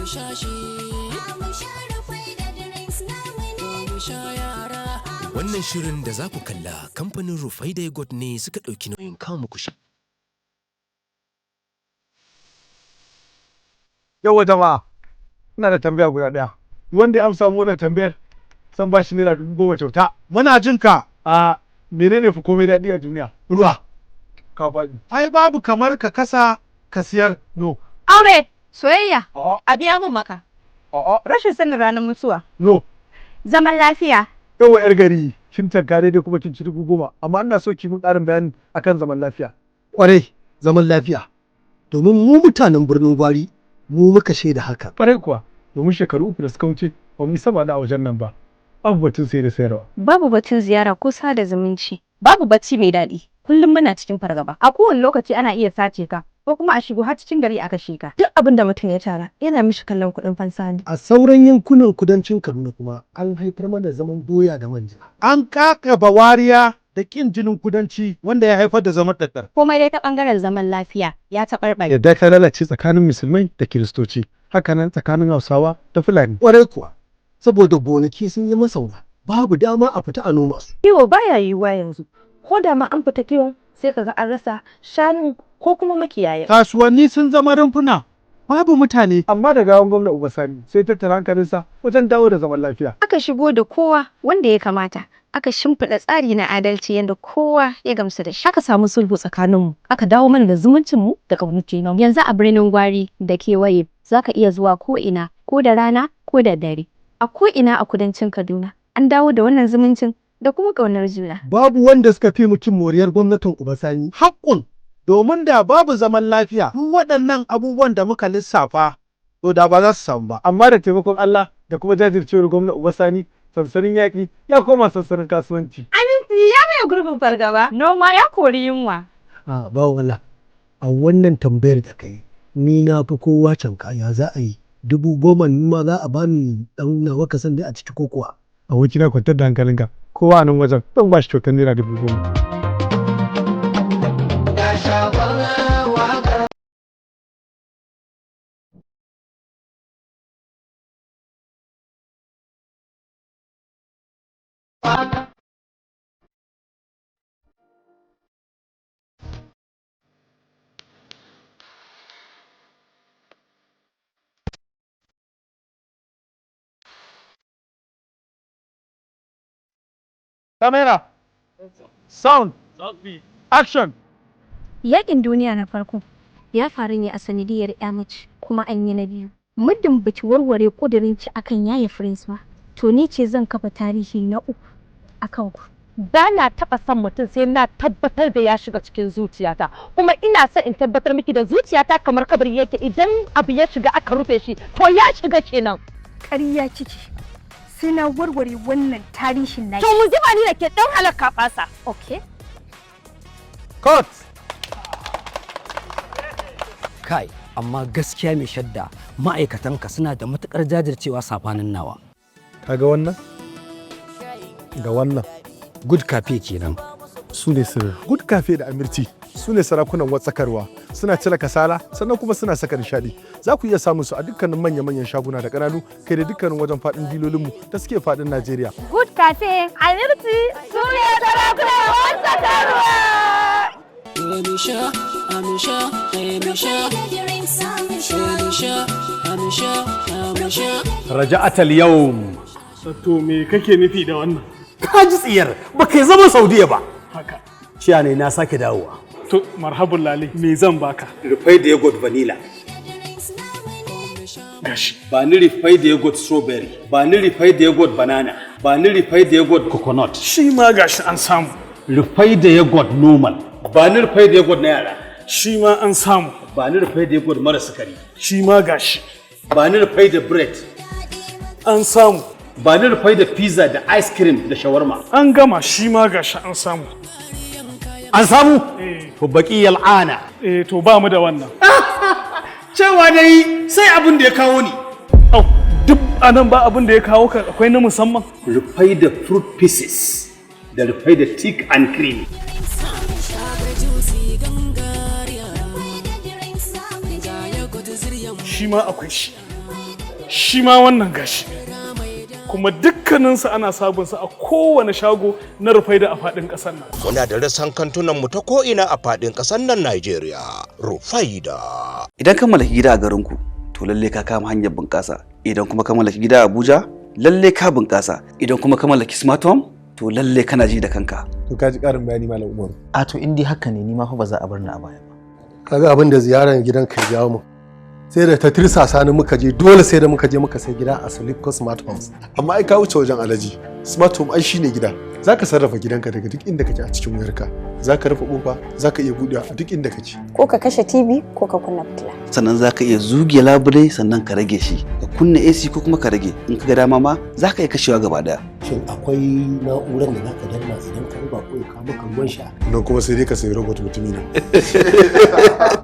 Sha shi. Mu sha Rufai da drinks namu ne. Mu sha yara. Wannan shirin da za ku kalla, kamfanin Rufai Yogurt ne suka ɗauki nauyin kawo muku shi. Yauwa jama'a, ina da tambaya guda ɗaya. Wanda ya amsa mu wannan tambayar, zan ba shi ₦10,000 kyauta. Muna jin ka. A menene fi komai daɗi a duniya? Ruwa. Ka faɗi. Ai babu kamar ka kasa ka siyar. No. Aure, soyayya, A'a. a biya mun maka. A'a. Rashin sanin ranar mutuwa. No. Zaman lafiya. Yauwa yar gari, kin tanka daidai kuma kin ci 10,000. Amma ina so ki mun ƙarin bayani akan zaman lafiya. Kwarai, zaman lafiya. Domin mu mutanen Birnin Gwari, mu muka shaida haka. Ƙwarai kuwa, domin shekaru 3 da suka wuce, ba mu yi sama da a wajen nan ba. Babu batun saye da sayarwa. Babu batun ziyara ko sada zumunci. Babu bacci mai daɗi. Kullum muna cikin fargaba. A kowane lokaci ana iya sace ka ko kuma a shigo har cikin gari a kashe ka. Duk abin da mutum ya tara yana mishi kallon kuɗin fansa ne. A sauran yankunan kudancin Kaduna kuma an haifar mana zaman doya da manja. An kakaba wariya da ƙin jinin kudanci wanda ya haifar da zaman ɗaɗɗar. Komai dai ta ɓangaren zaman lafiya ya taɓarɓare. Yadda ta lalace tsakanin musulmai da kiristoci, hakanan tsakanin Hausawa da Fulani. Kwarai kuwa, saboda gonaki sun yi masauna, babu dama a fita a noma su. Kiwo baya yiwuwa yanzu. Ko da ma an fita kiwon, sai kaga an rasa shanu ko kuma makiyaya. Kasuwanni sun zama rumfuna. Babu mutane. Amma da gawan gwamna Uba Sani sai tattara hankalinsa wajen dawo da zaman lafiya. Aka shigo da kowa wanda ya kamata. Aka shimfiɗa tsari na adalci yadda kowa ya gamsu da shi. Aka samu sulhu tsakaninmu, aka dawo mana da zumuncinmu da ƙaunar junanmu. Yanzu a Birnin Gwari da kewaye za ka iya zuwa ko ina, ko da rana ko da dare. A ko ina a kudancin Kaduna an dawo da wannan zumuncin da kuma ƙaunar juna. Babu wanda suka fi mu cin moriyar gwamnatin Uba Sani. Haƙƙun domin da babu zaman lafiya duk waɗannan abubuwan da muka lissafa to da ba za su samu ba. Amma da taimakon Allah da kuma jajircewar gwamna Uba Sani, sansanin yaƙi ya koma sansanin kasuwanci. Aminci ya maye gurbin fargaba. Noma ya kori yunwa. A bawan Allah, a wannan tambayar da kai, ni na fi kowa canka. Ya za a yi? 10,000 ni ma za a bani ɗan nawa kasan dai a ciki ko kuwa? Abokina, kwantar da hankalinka, kowa a nan wajen zan ba shi kyautar ₦10,000. Ga shagon waƙar. Waka. Camera! Sound! Action! Yaƙin duniya na farko ya faru ne a sanadiyar ya mace, kuma an yi na biyu. Muddin baki warware ƙudurin ki akan yaya Prince ba, to ni ce zan kafa tarihi na uku akan ku. Ba na taɓa son mutum sai na tabbatar da ya shiga cikin zuciyata. Kuma ina son in tabbatar miki da zuciyata kamar kabari yake, idan abu ya shiga aka rufe shi to ya shiga kenan. Ƙarya kike. Sai na warware wannan tarihin naki. To mu zuba ni da ke ɗan halakka fasa. Okay. Cut! Kai, amma gaskiya mai shadda, ma'aikatanka suna da matukar jajircewa safanin nawa. Kaga wannan? Da wannan. Good Cafe kenan. Su ne sirri. Good Cafe da Amirti su ne sarakunan watsakarwa, suna cire kasala sannan kuma suna saka nishadi. Za ku iya samun su a dukkanin manya-manyan shaguna da ƙananu, kai da dukkanin wajen faɗin dilolinmu da suke faɗin Najeriya. Good Cafe, Amirti su ne sarakunan watsakarwa. Amisha, Amisha, Amisha, Amisha, Amisha, Amisha. Raja'at al-yawm. To me kake nufi da wannan? Ka ji tsiyar ba kai zama Saudiya ba. Haka. Ciya ne na sake dawowa. To marhabun lale, me zan baka? Rufai da yogurt vanilla. Gashi. Ba ni rufai da yogurt strawberry, ba ni rufai da yogurt banana, ba ni rufai da yogurt coconut. Shi ma gashi an samu. Rufai da yogurt normal, ba ni rufai da yogurt na yara. Shi ma an samu. Ba ni rufai da yogurt mara sukari. Shi ma gashi. Ba ni rufai da bread. An samu. Ba ni rufai da pizza da ice cream da shawarma. An gama, shi ma gashi an samu. An samu? To baki yal'ana. Eh, to ba mu da wannan. Cewa dai sai abin da ya kawo ni. Au, duk anan ba abin da ya kawo ka, akwai na musamman. Rufai da fruit pieces da rufai da thick and creamy. Juicy gangariya. Ga yogurt ziryan. Shi ma akwai shi. Shi ma wannan gashi. Kuma dukkaninsu ana sabunsa a kowane shago na Rufaida a faɗin ƙasar nan. Muna da rassan kantunan mu ta ko'ina a faɗin ƙasar nan Najeriya. Rufaida. Idan ka mallaki gida a garinku, to lalle ka kama hanyar bunƙasa. Idan kuma ka mallaki gida a Abuja, lalle ka bunƙasa. Idan kuma ka mallaki smart home, to lalle kana ji da kanka. To ka ji ƙarin bayani, Malam Umaru. A to, in dai haka ne, ni ma fa ba za a bar ni a baya ba. Kaga abin da ziyarar gidan ka jawo mu. Sai da ta tirsasa ni muka je, dole sai da muka je muka sai gida a Sulico Smart Homes. Amma ai ka wuce wajen, Alhaji. Smart home ai shine gida. Zaka sarrafa gidanka daga duk inda kake a cikin wayarka. Zaka rufe kofa, zaka iya buɗewa a duk inda kake. Ko ka kashe TV ko ka kunna fitila. Sannan za ka iya zuge labule, sannan ka rage shi, ka kunna AC ko kuma ka rage. In ka ga dama ma za ka iya kashewa gaba daya. Shin akwai na'urar da zaka danna idan ka yi bako ya kawo maka ruwan sha? Nan kuma sai dai ka sayi robot, mutumina.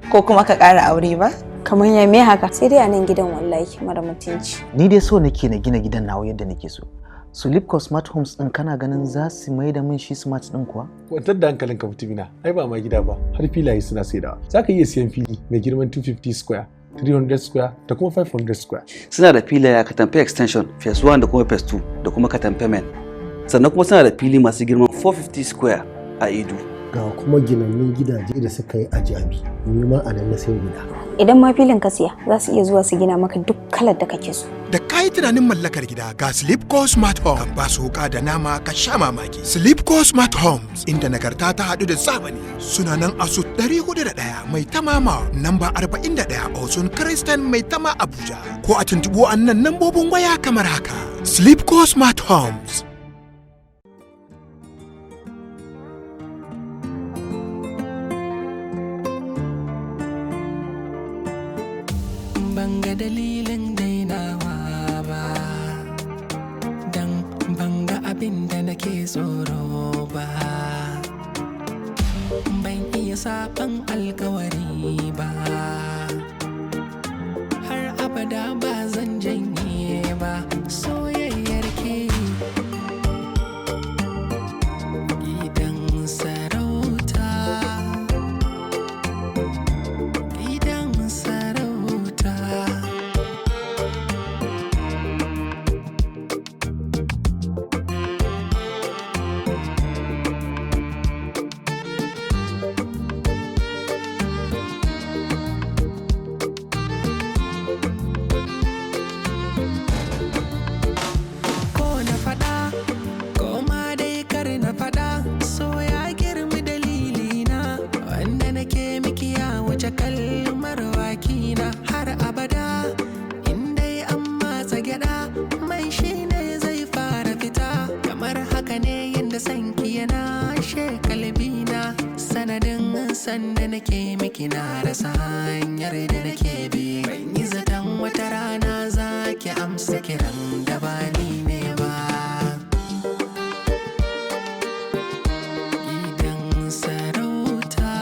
Ko kuma ka ƙara aure ba? Kamar ya me haka? Sai dai a nan gidan wallahi, mara mutunci. Ni dai so nake na gina gidan nawa yadda nake so. Sulipco Smart Homes din, kana ganin za su mai da min shi smart din kuwa? Kwantar da hankalinka, mutumina. Ai ba ma gida ba, har filaye suna saidawa. Zaka iya siyan fili mai girman 250 square, 300 square da kuma 500 square. Suna da filaye a Katampe Extension Phase 1 da kuma Phase 2 da kuma Katampe Main. Sannan kuma suna da fili masu girman 450 square a Idu. Ga kuma ginannun gidaje da suka yi a Jabi, ni ma a nan na sai guda. Idan ma filin ka siya, za su iya zuwa su gina maka duk kalar da kake so. Da kayi tunanin mallakar gida, ga Sleepco Smart Home kan ba su wuka da nama ka sha mamaki. Sleepco Smart Homes, inda nagarta ta haɗu da zamani, suna nan a su 401 Mai Tamama, namba 41 Osun Christian Mai Tama, Abuja. Ko a tuntuɓi wa'annan nambobin waya kamar haka. Sleepco Smart Homes. Ban ga dalilin dainawa ba, dan ban ga abin da nake tsoro ba, ban iya saban alkawari ba, har abada ba zan janye ba soyayyar ke. Gidan sarauta, gidan sarauta. Ko na faɗa ko ma dai kar na faɗa, so ya girmi dalilina. Wanda nake miki ya wuce kalmar bakina. Har abada in dai an matsa gyaɗa, mai shi ne zai fara fita. Kamar haka ne yadda sanki yana shekalbina. Sanadin sanda nake miki na rasa hanyar da nake bi. Ban yi zaton wata rana za ki amsa kiran da ba ni ne ba. Gidan sarauta,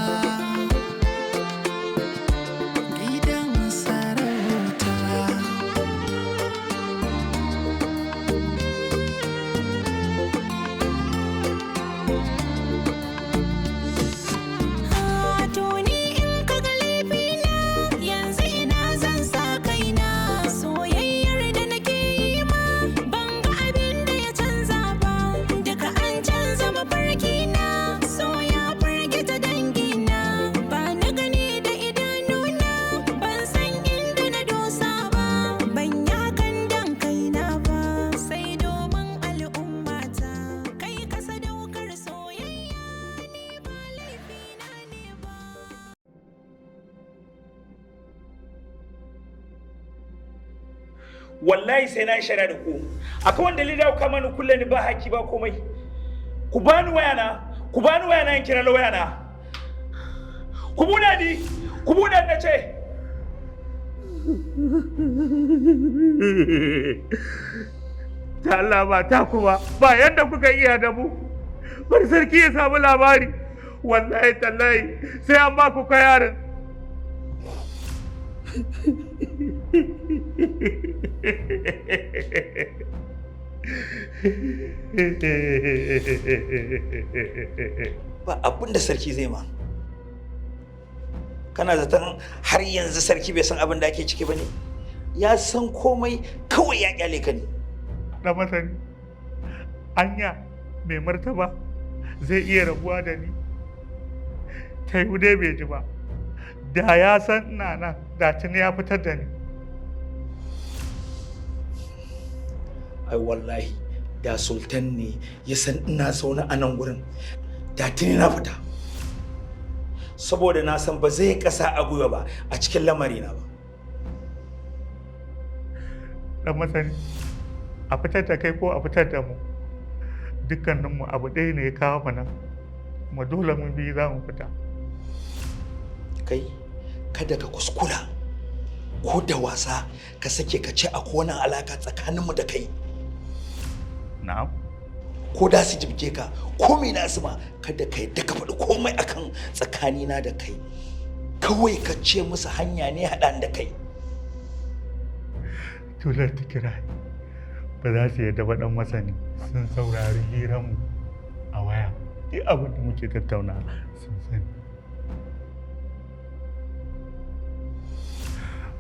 gidan sarauta. To, ni in ka ga laifina, yanzu ina zan sa kaina? Soyayyar da nake yi ma, ban ga abin da ya canza ba. Duka an canza mafarki na, so ya firgita dangina. Ba na gani da idanuna, ban san inda na dosa ba. Ban yi hakan dan kaina ba, sai domin al'ummata. Kai ka sadaukar soyayya, ni ba laifina ne ba. Wallahi sai na yi shari'a da ku akan wanda dalili ku kama ni, kulle ni ba haki ba komai. Ku bani wayana, ku bani wayana in kira wayana. Ku buɗe ni, ku buɗe ni na ce. Ta Allah ba ta kuma ba yadda kuka iya da mu. Bar sarki ya samu labari, wallahi tallahi sai an ba ku yarin. Ba abin da sarki zai ma. Kana zaton har yanzu sarki bai san abin da ake ciki ba ne? Ya san komai, kawai ya kyale ka ne. Na masani, anya mai martaba zai iya rabuwa da ni? Ta yi dai bai ji ba. Da ya san ina nan, da tuni ya fitar da ni. Ai wallahi da Sultan ne ya san ina zaune a nan gurin, da tuni na fita. Saboda na san ba zai kasa a gwiwa ba a cikin lamarina ba. Dan masani, a fitar da kai ko a fitar da mu, dukkaninmu abu ɗaya ne ya kawo mu nan, kuma dole mun biyu za mu fita. Kai, kada ka kuskura ko da wasa ka sake ka ce akwai wani alaka tsakaninmu da kai. Na'am. Ko da su jibge ka ko me na su ma, kada ka yadda ka faɗi komai akan tsakanina da kai. Kawai ka ce musu hanya ne haɗan da kai. Tular ta kira ba za su yadda ba. Dan masani, sun saurari hiranmu a waya, duk abin da muke tattauna sun sani.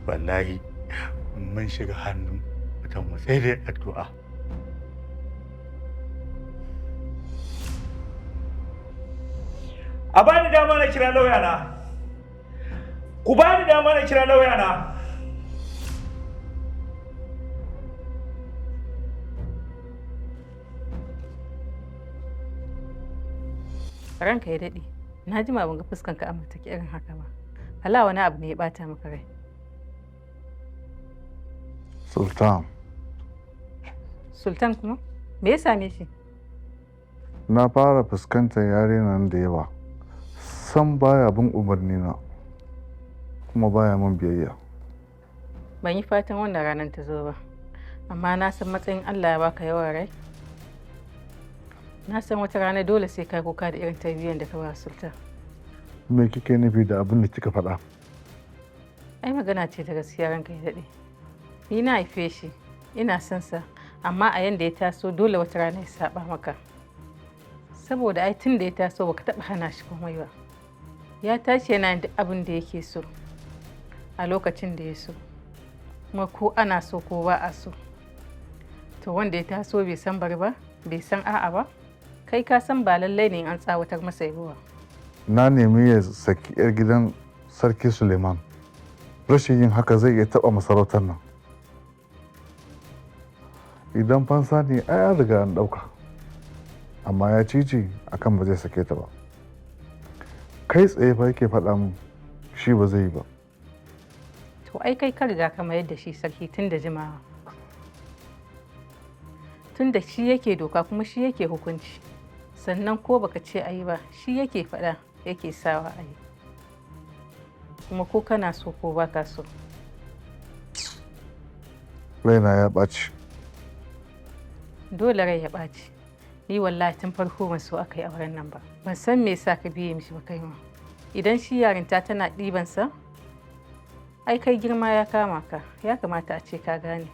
Wallahi mun shiga hannu mutan mu, sai dai addu'a. A bani dama na kira lauya na. Ku bani dama na kira lauya na. Ranka ya daɗe, na jima ban ga fuskanka a murtuke irin haka ba. Hala wani abu ne ya ɓata maka rai. Sultan. Sultan kuma? Me ya same shi? Na fara fuskantar yarinyar da yawa. Sam baya bin umarni na, kuma baya min biyayya. Ban yi fatan wannan ranar ta zo ba, amma na san matsayin Allah ya baka yawan rai. Na san wata rana dole sai ka kuka da irin tarbiyyar da ka ba Sultan. Me kike nufi da abin da kika faɗa? Ai magana ce ta gaskiya, ranka ya daɗe. Ni na haife shi, ina son sa, amma a yanda ya taso dole wata rana ya saba maka. Saboda ai tun da ya taso baka taɓa hana shi komai ba. Ya tashi yana yin duk abin da yake so a lokacin da ya so. Kuma ko ana so ko ba a so. To wanda ya taso bai san bari ba, bai san a'a ba, kai ka san ba lallai ne in an tsawatar masa yabo ba. Na nemi ya saki 'yar gidan Sarki Suleiman. Rashin yin haka zai iya taɓa masarautar nan. Idan fansa ne, ai an riga an ɗauka. Amma ya cije akan ba zai sake ta ba. Kai tsaye fa yake faɗa min shi ba zai yi ba. To ai kai ka riga ka mayar da shi sarki tun da jimawa. Tun da shi yake doka kuma shi yake hukunci. Sannan ko baka ce a yi ba, shi yake faɗa yake sawa a yi. Kuma ko kana so ko baka so. Raina ya ɓaci. Dole rai ya ɓaci. Ni wallahi tun farko ban so aka yi auren nan ba. Ban san me yasa ka biye mishi ba kai ma. Idan shi yarinta tana ɗibansa, ai kai girma ya kama ka, ya kamata a ce ka gane.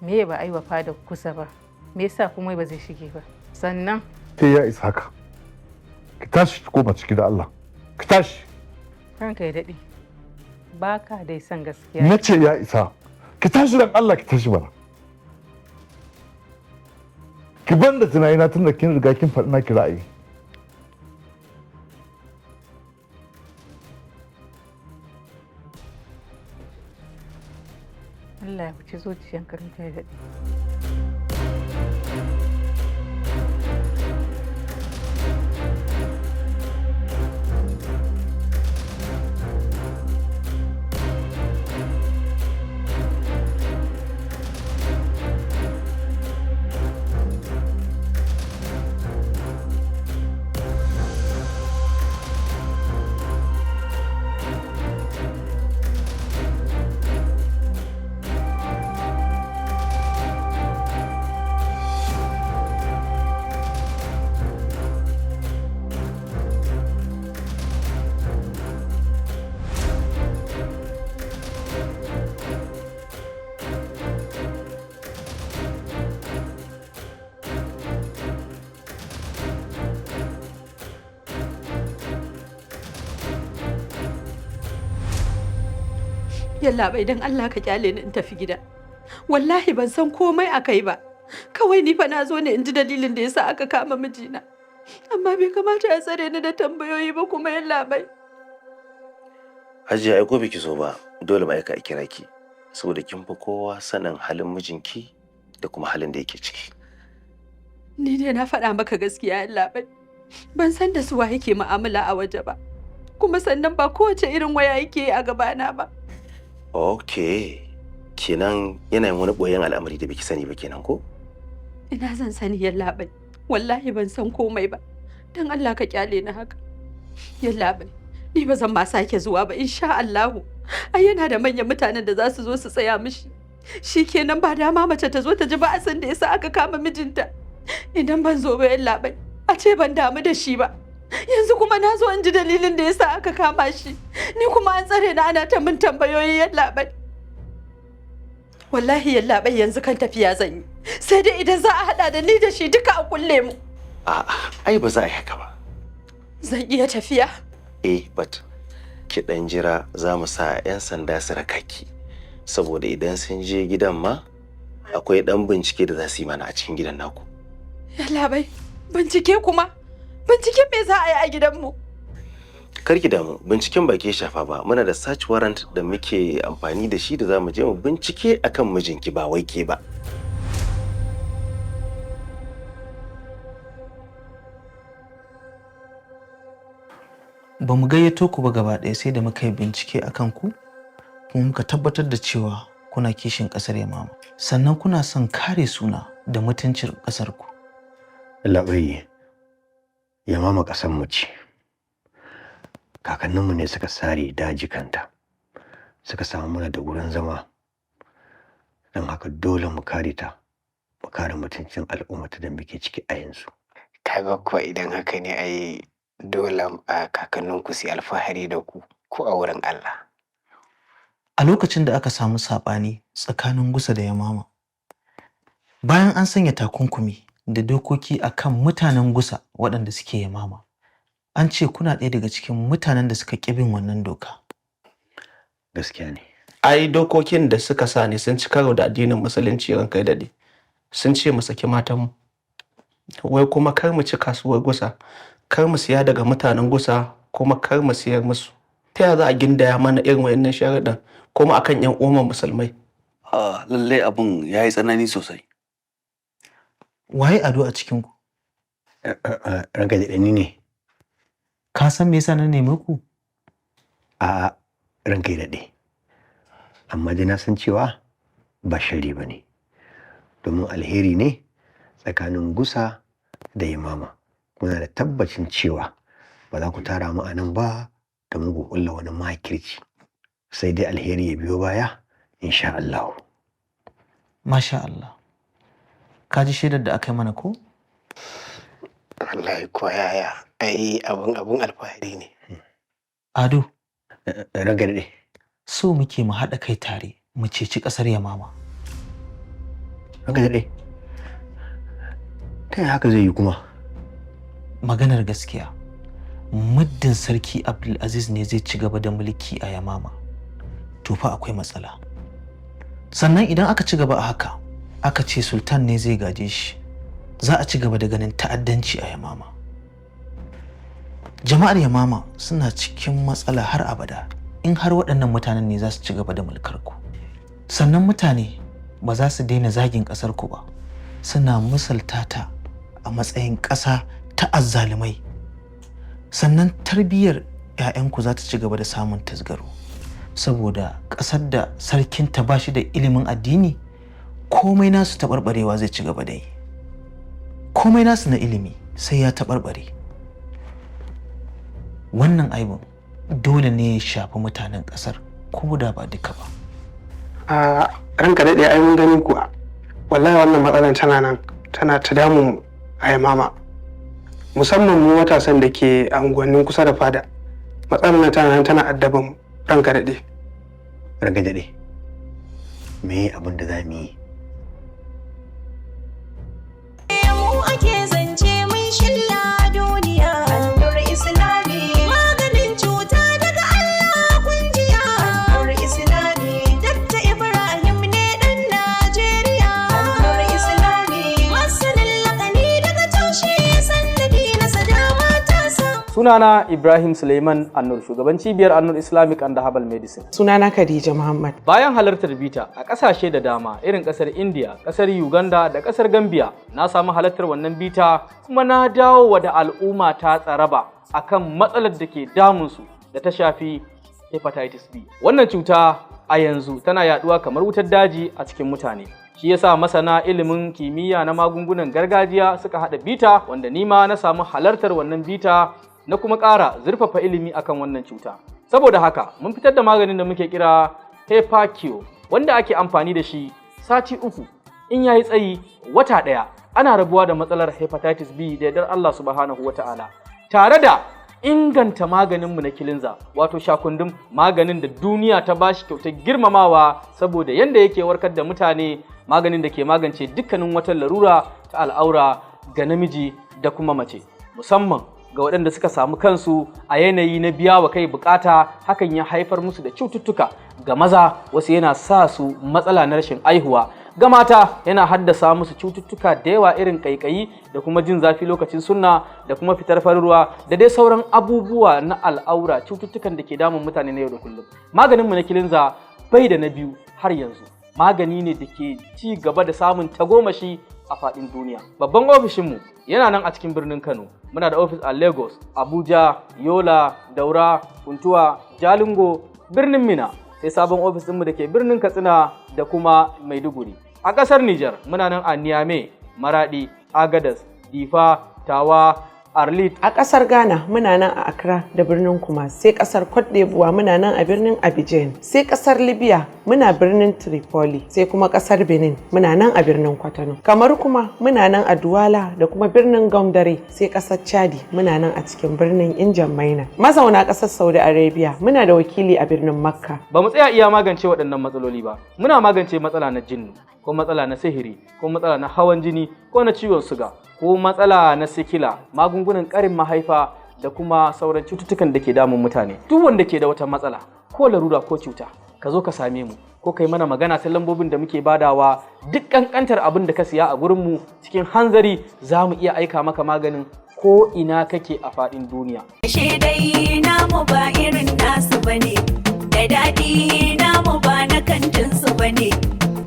Me ba a yi wa fada kusa ba, me yasa kuma ba zai shige ba. Sannan Ke, ya isa haka. Ki tashi ki koma ciki da Allah. Ki tashi. Ranka ya daɗe, ba ka dai son gaskiya. Na ce ya isa. Ki tashi dan Allah, ki tashi bana. Ki ban da tunanina tun da kin riga kin faɗi naki ra'ayi. Allah ya huci zuciyanka, ranka ya daɗe. Yallaɓai, don Allah ka kyale ni in tafi gida. Wallahi ban san komai a kai ba. Kawai ni fa na zo ne in ji dalilin da yasa aka kama mijina. Amma bai kamata a tsare ni da tambayoyi ba kuma, yallaɓai. Hajiya, ai ko biki so ba, dole ma aika a kira ki saboda kin fi kowa sanin halin mijinki da kuma halin da yake ciki. Ni dai na faɗa maka gaskiya, yallaɓai. Ban san da suwa yake mu'amala a waje ba. Kuma sannan ba kowace irin waya yake yi a gabana ba. Okay. Kenan yana yin wani ɓoyen al'amari da biki sani ba kenan ko? Ina zan sani, yallaɓai? Wallahi ban san komai ba. Don Allah ka kyale ni haka. Yallaɓai, ni ba zan ma sake zuwa ba insha Allahu. Ai yana da manyan mutanen da za su zo su tsaya mishi. Shikenan, ba dama mace ta zo ta ji ba'asin da yasa aka kama mijinta. Idan ban zo ba, yallaɓai, a ce ban damu da shi ba. Yanzu kuma na zo in ji dalilin da yasa aka kama shi. Ni kuma an tsare ni ana ta min tambayoyi, yallaɓai. Wallahi yallaɓai, yanzu kan tafiya zan yi. Sai dai idan za a haɗa da ni da shi duka a kulle mu. A'a, ai ba za a yi haka ba. Zan iya tafiya? Eh, but ki dan jira, za mu sa 'yan sanda su raka ki. Saboda idan sun je gidan ma akwai dan bincike da za su yi mana a cikin gidan naku. Yallaɓai, bincike kuma? Binciken me za a yi a gidanmu? Kar ki damu, binciken ba ke shafa ba. Muna da search warrant da muke amfani da shi da za mu je mu bincike akan mijinki, ba wai ke ba. Ba mu gayyato ku ba gaba ɗaya sai da muka yi bincike a kanku kuma muka tabbatar da cewa kuna kishin ƙasar Yamama. Sannan kuna son kare suna da mutuncin ƙasar ku. Labai, Yamama ƙasar mu ce. Kakanninmu ne suka sare dajikanta, suka samu mana da wurin zama. Don haka dole mu kare ta, mu kare mutuncin al'ummata da muke ciki a yanzu. Kaga kuwa idan haka ne, ai dole a kakanninku su yi alfahari da ku ko a wurin Allah. A lokacin da aka samu saɓani tsakanin Gusa da Yamama, bayan an sanya takunkumi da dokoki a kan mutanen Gusa waɗanda suke Yamama, an ce kuna ɗaya daga cikin mutanen da suka ƙi bin wannan doka. Gaskiya ne. Ai dokokin da suka sa ne sun ci karo da addinin Musulunci, ranka ya daɗe. Sun ce mu saki matanmu, wai kuma kar mu ci kasuwar Gusa, kar mu siya daga mutanen Gusa, kuma kar mu siyar musu. Ta yaya za a gindaya mana irin wayannan sharuɗan kuma akan yan uwan musulmai? Ah, lallai abun ya yi tsanani sosai. Waye Ado a cikinku? Ranka da ni ne. Ka san me yasa na neme ku? A'a, ranka ya daɗe. Amma dai na san cewa ba shari ba ne. Domin alheri ne tsakanin Gusa da Yamama. Muna da tabbacin cewa ba za ku tara mu a nan ba domin ku ƙulla wani makirci. Sai dai alheri ya biyo baya, insha Allah. Masha Allah. Ka ji shaidar da aka yi mana ko? Wallahi kuwa yaya, ai abun alfahari ne. Ado. Ranka daɗe. So muke mu haɗa kai tare mu ceci ƙasar Yamama. Ranka daɗe. Ta yaya haka zai yi kuma? Maganar gaskiya, muddin Sarki Abdulaziz ne zai ci gaba da mulki a Yamama, to fa akwai matsala. Sannan idan aka ci gaba a haka, aka ce Sultan ne zai gaje shi, za a ci gaba da ganin ta'addanci a Yamama. Jama'ar Yamama suna cikin matsala har abada in har waɗannan mutanen ne za su ci gaba da mulkar ku. Sannan mutane ba za su daina zagin ƙasar ku ba, suna misalta ta a matsayin ƙasa ta azzalumai. Sannan tarbiyyar 'ya'yanku za ta ci gaba da samun tasgaro, saboda ƙasar da sarkinta ba shi da ilimin addini, komai nasu taɓarɓarewa zai ci gaba da yi. Komai nasu na ilimi sai ya taɓarɓare. Wannan aibin dole ne ya shafi mutanen ƙasar ko da ba duka ba. A ranka daɗe, ai mun gani kuwa. Wallahi wannan matsalar tana nan tana ta damun mu a Yamama. Musamman mu matasan da ke a unguwannin kusa da fada. Matsalar nan tana nan tana addaban mu, ranka daɗe. Ranka daɗe. Me abin da za mu yi? Mu ake zance mun shilla duniya. Annur Islami maganin cuta daga Allah kunjiya. Annur Islami. Sunana Ibrahim Suleiman Annur, shugaban cibiyar Annur Islamic and Herbal Medicine. Sunana Khadija Muhammad. Bayan halartar bita a ƙasashe da dama irin ƙasar India, ƙasar Uganda da ƙasar Gambia, na samu halartar wannan bita kuma na dawo wa da al'umma ta tsaraba akan matsalar da ke damunsu da ta shafi hepatitis B. Wannan cuta a yanzu tana yaduwa kamar wutar daji a cikin mutane. Shi yasa masana ilimin kimiyya na magungunan gargajiya suka haɗa bita, wanda ni ma na samu halartar wannan bita na kuma ƙara zurfafa ilimi akan wannan cuta. Saboda haka mun fitar da maganin da muke kira Hepacure, wanda ake amfani da shi sati 3, in yayi tsayi wata 1, ana rabuwa da matsalar hepatitis B da yardar Allah subhanahu wa ta'ala. Tare da inganta maganinmu na kilinza, wato shakundum, maganin da duniya ta bashi kyautar girmamawa saboda yanda yake warkar da mutane, maganin da ke magance dukkanin wata larura ta al'aura ga namiji da kuma mace, musamman ga waɗanda suka samu kansu a yanayi na biya wa kai bukata, hakan ya haifar musu da cututtuka. Ga maza wasu yana sa su matsala na rashin aihuwa, ga mata yana haddasa musu cututtuka da yawa irin kaikayi da kuma jin zafi lokacin sunna da kuma fitar farin ruwa da dai sauran abubuwa na al'aura, cututtukan da ke damun mutane na yau da kullum. Maganinmu na kilinza bai da na biyu har yanzu. Magani ne da ke ci gaba da samun tagomashi a faɗin duniya. Babban ofishinmu yana nan a cikin birnin Kano. Muna da ofis a Lagos, Abuja, Yola, Daura, Funtuwa, Jalingo, birnin Mina, sai sabon ofis ɗinmu da ke birnin Katsina da kuma Maiduguri. A ƙasar Nijar muna nan a Niamey, Maradi, Agadas, Difa, Tawa, Arlit. A ƙasar Ghana muna nan a Accra da birnin Kumasi, sai ƙasar Cote d'Ivoire muna nan a birnin Abidjan, sai ƙasar Libya muna birnin Tripoli, sai kuma ƙasar Benin muna nan a birnin Kwatano. Kamar kuma muna nan a Douala da kuma birnin Gaundare, sai ƙasar Chadi muna nan a cikin birnin Injamaina. Mazauna ƙasar Saudi Arabia muna da wakili a birnin Makka. Ba mu tsaya iya magance waɗannan matsaloli ba, muna magance matsala na jinnu, ko matsala na sihiri, ko matsala na hawan jini, ko na ciwon suga, ko matsala na sikila, magungunan ƙarin mahaifa da kuma sauran cututtukan da ke damun mutane. Duk wanda ke da wata matsala ko larura ko cuta, ka zo ka same mu ko kai mana magana ta lambobin da muke badawa. Duk ƙanƙantar abin da ka siya a gurinmu, cikin hanzari za mu iya aika maka maganin ko ina kake a faɗin duniya. Ashe dai namu ba irin nasu bane, da daɗi namu ba na kantin su bane.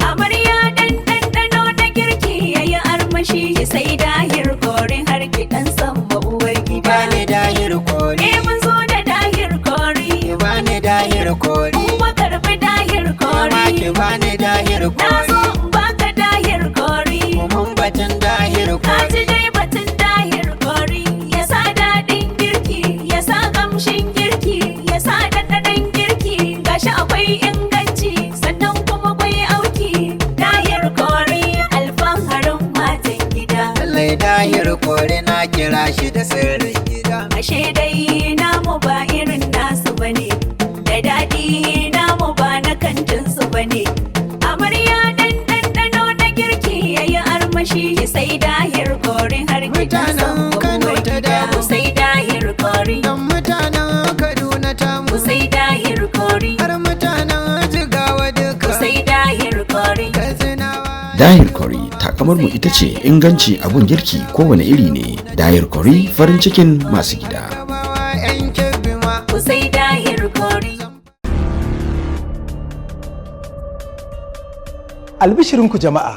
Amarya dan ɗanɗano na girki yayi armashi, sai Dahir Curry har ki ɗan san uwar gida. Bani Dahir Curry. Eh, mun zo da Dahir Curry. Bani Dahir Curry. Kuma karɓi Dahir Curry. Ki bani Dahir Na Curry. zo in baka Dahir Curry. Mun batun Dahir Ka Curry. ji dai batun Dahir Curry, ya sa daɗin girki, ya sa ƙamshin girki, ya sa ɗanɗanon girki, gashi akwai inganci, sannan kuma akwai auki. Dahir Curry alfaharin matan gida. Lallai Dahir Curry na kira shi da sirrin gida. Ashe dai namu ba irin nasu bane, da daɗi namu ba na kantin su bane. Amarya dan ɗanɗano na girki yayi armashi, sai Dahir Curry har gidan Mutanen Kano ta damu. Sai Dahir Curry. Dan mutanen Kaduna ta mu. Sai Dahir Curry. Har mutanen Jigawa duka. Sai Dahir Curry. Dahir Curry, takamar mu ita ce inganci abun girki kowane iri ne. Dahir Curry, farin cikin masu gida. 'Yan Kebbi ma. Sai Dahir Curry. Albishirinku jama'a,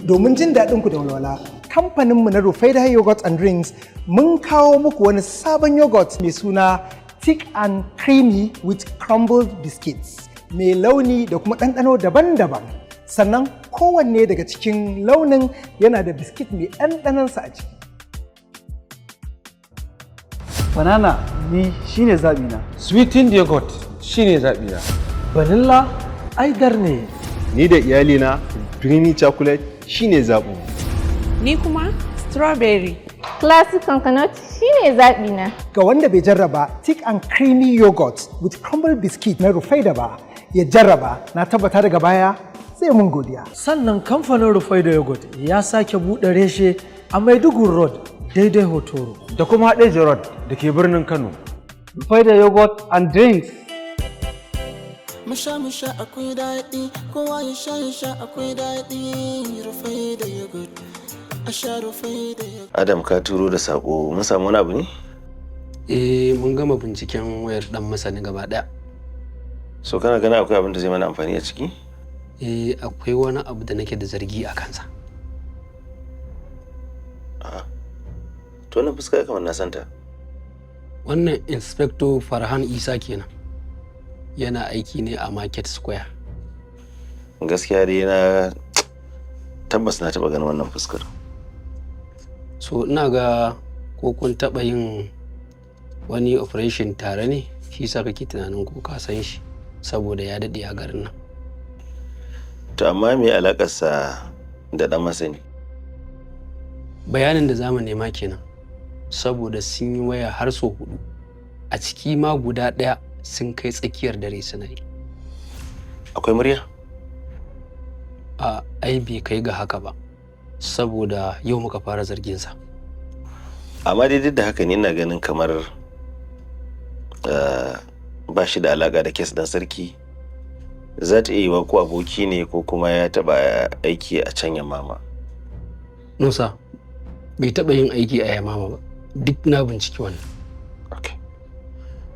domin jin daɗinku da walwala, kamfaninmu na Rufaida Yogurt and Drinks mun kawo muku wani sabon yogurt mai suna Thick and Creamy with Crumbled Biscuits, mai launi da kuma ɗanɗano daban-daban. Sannan kowanne daga cikin launin yana da biskit mai ɗanɗanonsa a ciki. Banana ni shine zaɓina. Sweetened yogurt shine zaɓina. Vanilla aidar ne. Ni da iyalina, creamy chocolate shine zaɓin. Ni kuma strawberry. Classic coconut shine zaɓina. Ga wanda bai jarraba Thick and Creamy Yogurt with Crumbled Biscuit na Rufaida ba, ya jarraba, na tabbata daga baya sai mun godiya. Sannan kamfanin Rufaida Yogurt ya sake buɗe reshe a Maiduguri Road, daidai Hotoro. Da kuma Hadeja Road da ke birnin Kano. Rufaida Yogurt and Drinks. Musha akwai daɗi, kowa ya sha akwai daɗi, Rufaida Yogurt. A sha Rufaida Yogurt. Adam, ka turo da sako, mun samu wani abu ne? Eh, mun gama binciken wayar dan masani gaba daya. So kana ganin akwai abin da zai mana amfani a ciki? Eh, akwai wani abu da nake da zargi a kansa. A'a. To wannan fuska kamar na santa. Wannan Inspector Farhan Isa kenan. Yana aiki ne a Market Square. Gaskiya dai na tabbas na taɓa ganin wannan fuskar. So ina ga ko kun taɓa yin wani operation tare ne, shi sa kake tunanin ko ka san shi saboda ya daɗe a garin nan. To amma me alakarsa da dan masani? Bayanin da zamu nema kenan, saboda sun yi waya har sau hudu, a ciki ma guda ɗaya sun kai tsakiyar dare suna yi. Akwai murya? A ai bai kai ga haka ba, saboda yau muka fara zarginsa. Amma dai duk da haka ni ina ganin kamar ba shi da alaka da kes dan sarki. Za ta iya yiwa ko aboki ne ko kuma ya taɓa aiki a can Yamama. Nusa, bai taɓa yin aiki a Yamama ba, duk na binciki wannan.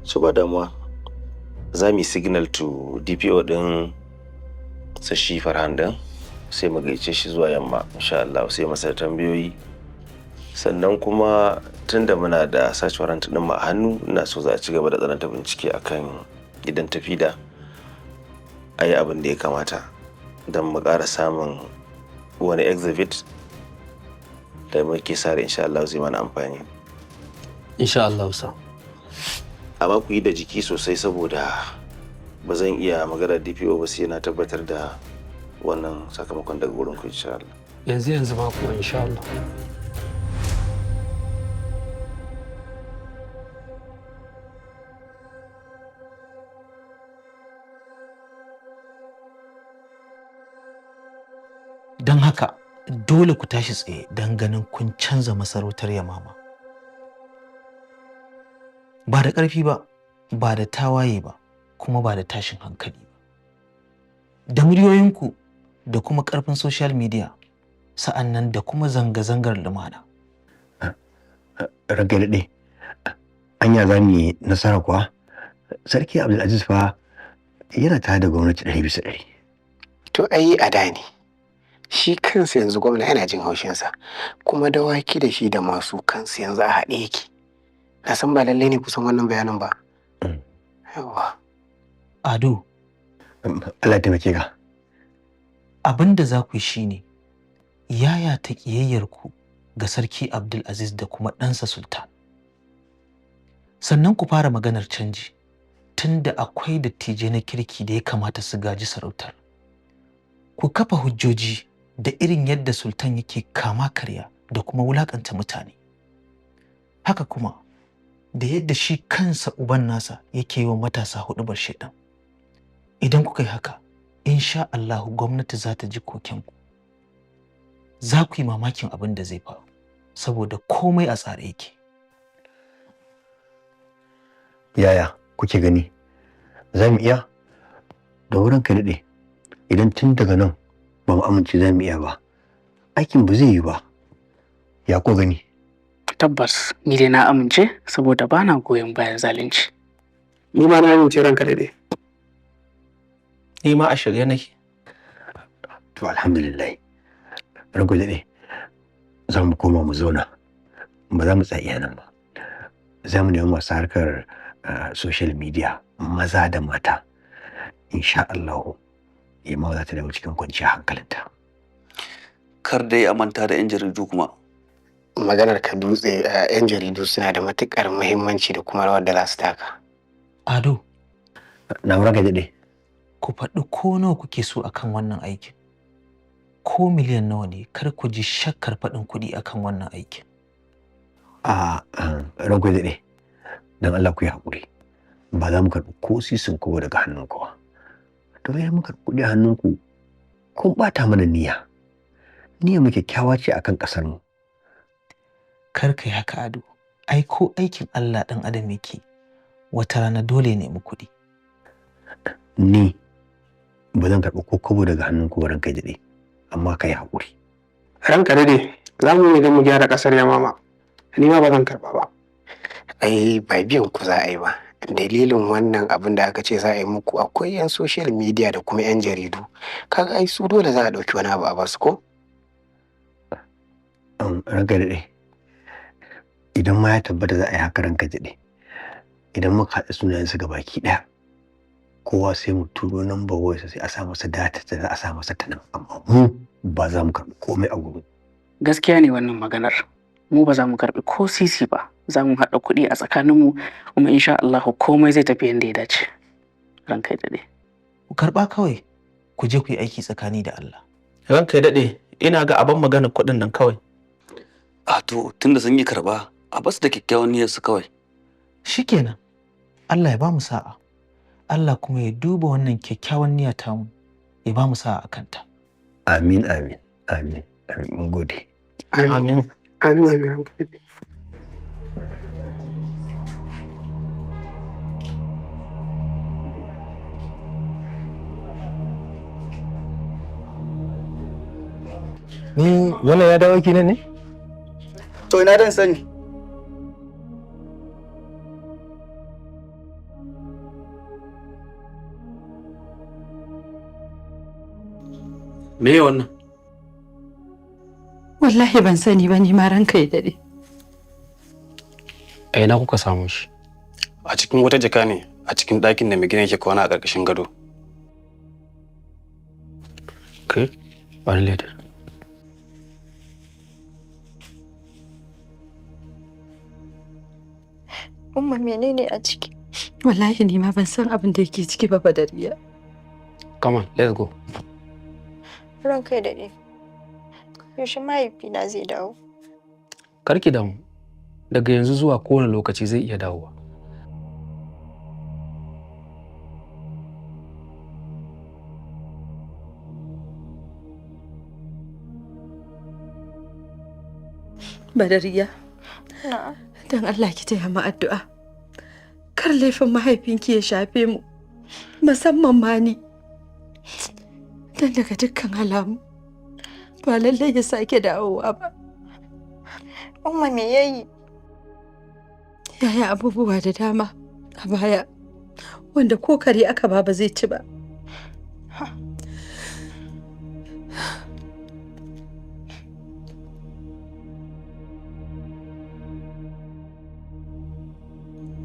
So ba damuwa, za mu yi signal to DPO din sashi Farhan din, sai mu gaice shi zuwa yamma insha Allah, sai masa tambayoyi. Sannan kuma tunda muna da search warrant din mu a hannu, ina so za a ci gaba da tsananta bincike akan gidan tafida, a yi abin da ya kamata don mu ƙara samun wani exhibit da muke sa ran insha Allah zai mana amfani. Insha Allah sa. Amma ku yi da jiki sosai saboda ba zan iya magana DPO ba sai na tabbatar da wannan sakamakon daga wurin ku insha Allah. Yanzu yanzu ma kuwa insha Allah. Don haka dole ku tashi tsaye don ganin kun canza masarautar Yamama. Ba da ƙarfi ba, ba da tawaye ba, kuma ba da tashin hankali ba. Da muryoyinku da kuma ƙarfin social media, sa'an nan da kuma zanga-zangar lumana. Ranka daɗe, anya za mu yi nasara kuwa? Sarki Abdulaziz fa yana tare da gwamnati 100%. To ai a da ne. Shi kansa yanzu gwamna yana jin haushinsa, kuma dawaki da shi da masu kansu yanzu a haɗe yake. Na san ba lallai ne kusan wannan bayanin ba. Yawwa. Ado. Allah ya taimake ka. Abin da za ku yi shine yayata ƙiyayyarku ga Sarki Abdulaziz da kuma ɗansa Sultan. Sannan ku fara maganar canji, tunda akwai dattijai na kirki da ya kamata su gaji sarautar. Ku kafa hujjoji da irin yadda Sultan yake kama karya da kuma wulakanta mutane. Haka kuma da yadda shi kansa uban nasa yake yi wa matasa huɗubar shaidan. Idan kuka yi haka, insha Allahu gwamnati za ta ji kokenku. Za ku yi mamakin abin da zai faru, saboda komai a tsare yake. Yaya kuke gani? Za mu iya? Da wurin ka daɗe, idan tun daga nan ba mu amince za mu iya ba, aikin ba zai yi ba. Ya ko gani? Tabbas, ni dai na amince saboda ba na goyon bayan zalunci. Ni ma na amince ranka daɗe. Ni ma a shirye nake. To alhamdulillah. Ranku daɗe, za mu koma mu zauna, ba za mu tsaya iya nan ba. Za mu nemi masu harkar social media maza da mata. Insha Allah, Yamama za ta dawo cikin kwanciyar hankalinta. Kar dai a manta da 'yan jaridu kuma. Maganar ka dutse, 'yan jaridu suna da matuƙar muhimmanci da kuma rawar da za su taka. Ado. Na ranka daɗe. Ku faɗi ko nawa kuke so akan wannan aikin. Ko miliyan nawa ne, kar ku ji shakkar faɗin kuɗi akan wannan aikin. A ranku daɗe, don Allah ku yi haƙuri. Ba za mu karɓi ko sisin kowa daga hannun kowa. Domin idan muka karɓi kuɗi a hannunku, kun ɓata mana niyya. Niyyar mu kyakkyawa ce akan ƙasar mu. Kar ka yi haka Ado, ai ko aikin Allah ɗan adam yake, wata rana dole ya nemi kuɗi. Ni ba zan karɓi ko kobo daga hannunku ba ranka daɗe, amma ka yi haƙuri. Ranka daɗe, za mu yi don mu gyara ƙasar Yamama. Ni ma ba zan karɓa ba. Ai ba biyan ku za a yi ba. Dalilin wannan abin da aka ce za a yi muku, akwai 'yan social media da kuma 'yan jaridu. Kaga ai su dole za a ɗauki wani abu a basu ko? Ranka daɗe. Idan ma ya tabbata za a yi haka, ranka daɗe. Idan muka haɗa sunayensu baki ɗaya, kowa sai mu turo number wayarsa, sai a sa masa data da za a sa masa ta nan, amma mu ba za mu karɓi komai a gurin. Gaskiya ne wannan maganar. Mu ba za mu karɓi ko sisi ba. Za mu haɗa kuɗi a tsakaninmu kuma insha Allah komai zai tafi yadda ya dace. Ranka ya daɗe. Ku karɓa kawai, ku je ku yi aiki tsakani da Allah. Ranka ya daɗe, ina ga abin magana kuɗin nan kawai. A to, tunda sun yi karɓa, a basu da kyakkyawan niyyar su kawai. Shikenan. Allah ya ba mu sa'a. Allah kuma ya duba wannan kyakkyawan niyya tamu ya ba mu sa'a a kanta. Amin, amin, amin, amin, mun gode. Amin. Amin, amin, ranka daɗe. Ni wannan ya dawo kenan ne? To ina dan sani. Me wannan? Wallahi ban sani ba ni ma, ranka ya daɗe. A ina kuka samu shi? A cikin wata jaka ne a cikin ɗakin da mai gidan yake kwana a ƙarƙashin gado. Kai, bani ledar. Umma, menene a ciki? Wallahi ni ma ban san abin da yake ciki ba, Badariya. Come on, let's go. Ranka ya daɗe. Yaushe mahaifina zai dawo? Kar ki damu. Daga yanzu zuwa kowane lokaci zai iya dawowa. Badariya, Na'am. dan Allah ki taya mu addu'a. Kar laifin mahaifinki ya shafe mu, musamman ma ni. Dan daga dukkan alamu, ba lallai ya sake dawowa ba. Umma, me yayi? Yaya abubuwa da dama a baya, wanda ko kare aka ba ba zai ci ba.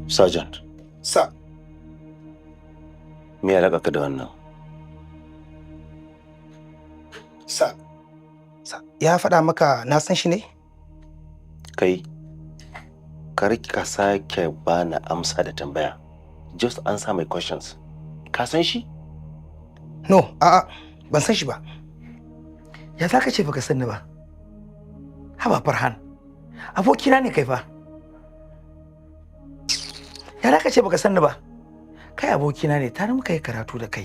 Sergeant. Sa. Me ya ka da wannan? Sa. Sa. Ya faɗa maka na san shi ne? Kai, kar ka sake bani amsa da tambaya. Just answer my questions. Ka san shi? No, a'a, ban san shi ba. Ya za ka ce baka san ni ba? Haba Farhan, abokina ne kai fa. Ya za ka ce baka san ni ba? Kai abokina ne, tare muka yi karatu da kai.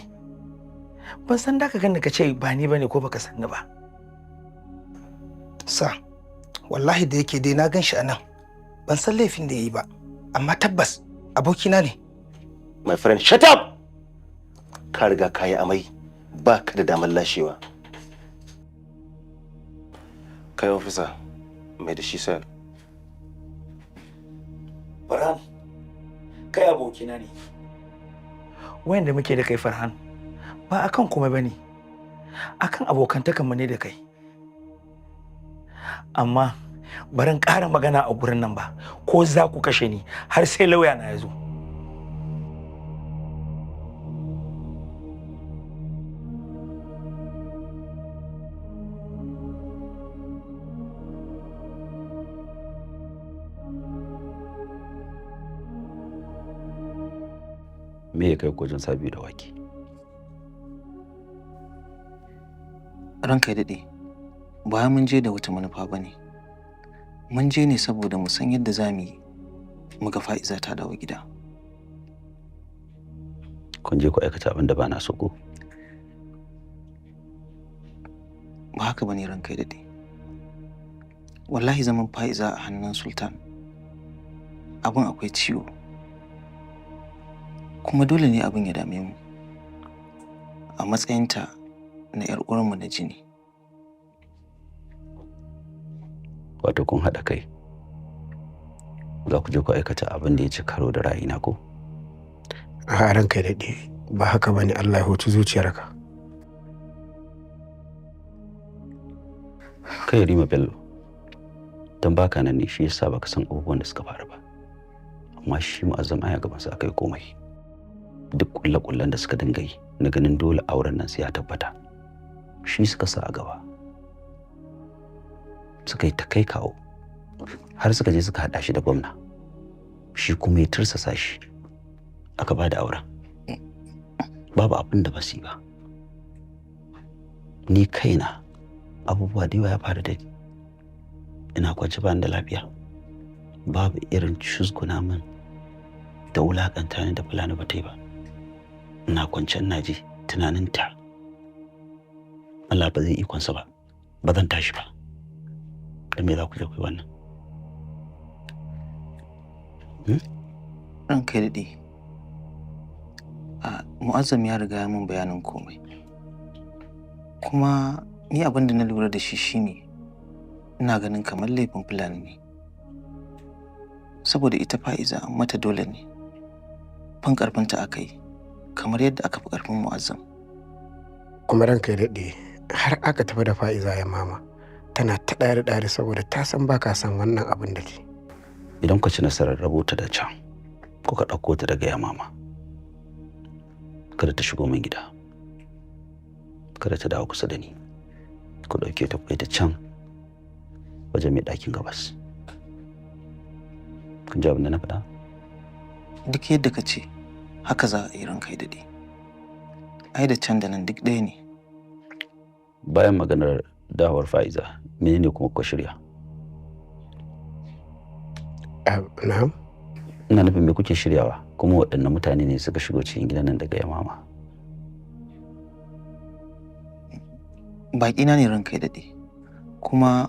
Ban san da ka gani ka ce ba ni bane ko baka san ni ba. Sa, wallahi da yake dai na gan shi a nan. Ban san laifin da ya yi ba, amma tabbas abokina ne. My friend, shut up! Ka riga ka yi amai, ba ka da damar lashewa. Kai officer, mai da shi cell. Farhan, kai abokina ne. Wayanda muke da kai, Farhan, ba akan komai bane. Akan abokantakan mu ne da kai. Amma barin ƙara magana a gurin nan ba, ko za ku kashe ni har sai lauya na ya zo. Me ya kai ku wajen Sabiu da Wake? Ranka ya daɗe, ba mun je da wata manufa ba ne. Mun je ne saboda mu san yadda za mu yi mu ga Fa'iza ta dawo gida. Kun je ku aikata abin da ba na so ko? Ba haka ba ne, ranka ya daɗe. Wallahi zaman Fa'iza a hannun Sultan abin akwai ciwo. Kuma dole ne abin ya dame mu a matsayinta na 'yar uwarmu na jini. Wato kun haɗa kai. Za ku je ku aikata abin da ya ci karo da ra'ayina ko? A ranka ya daɗe, ba haka bane, Allah ya huci zuciyarka. Kai Rima Bello, don baka nan ne shi yasa baka san abubuwan da suka faru ba. Amma shi Mu'azzam aya gaban sa akai komai. Duk kulle-kullen da suka dinga yi na ganin dole auren nan sai ya tabbata. Shi suka sa a gaba. Suka yi ta kai kawo har suka je suka haɗa shi da gwamna. Shi kuma ya tursasa shi. Aka ba da auren. Babu abin da ba su yi ba. Ni kaina abubuwa da yawa ya faru da ni. Ina kwance ba da lafiya. Babu irin cusguna min da wulaƙanta ni da Fulani ba ta yi ba. Ina kwance ina ji tunaninta. Allah ba zai ikonsa ba. Ba zan tashi ba. Dan me za ku je ku yi wannan? Ranka ya daɗe. Mu'azzam ya riga ya min bayanin komai. Kuma ni abin da na lura da shi shine ina ganin kamar laifin Fulani ne. Saboda ita Fa'iza an mata dole ne. Fin ƙarfinta aka yi, kamar yadda aka fi ƙarfin Mu'azzam. Kuma ranka ya daɗe, har aka tafi da Fa'iza ya mama tana ta ɗari ɗari saboda ta san ba ka san wannan abin da ke. Idan ku ci nasarar rabota da can, kuka ɗauko ta daga Yamama, kada ta shigo min gida, kada ta dawo kusa da ni. Ku ɗauke ta ku kai ta can wajen mai ɗakin gabas. Kun ji abin da na faɗa? Duk yadda ka ce, haka za a yi, ranka ya daɗe. Ai da can da nan duk ɗaya ne. Bayan maganar dawar Fa'iza, menene kuma kuka shirya? Na'am. Ina nufin me kuke shiryawa, kuma waɗanne mutane ne suka shigo cikin gidan nan daga Yamama? Baƙina ne, ranka ya daɗe. Kuma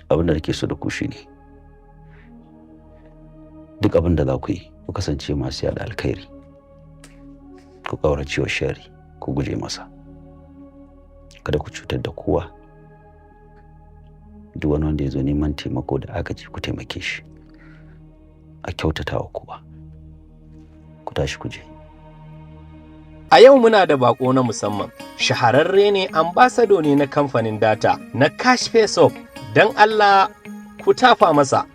abin da nake so da ku shine duk abin da za ku yi, ku kasance masu yaɗa alkhairi, ku ƙaurace wa sharri, ku guje masa. Kada ku cutar da kowa. Duk wani wanda ya zo neman taimako da agaji, ku taimake shi. A kyautata wa kowa. Ku tashi ku je. A yau muna da bako na musamman, shahararre ne, ambasado ne na kamfanin data na Cash Pay Soap, don Allah ku tafa masa.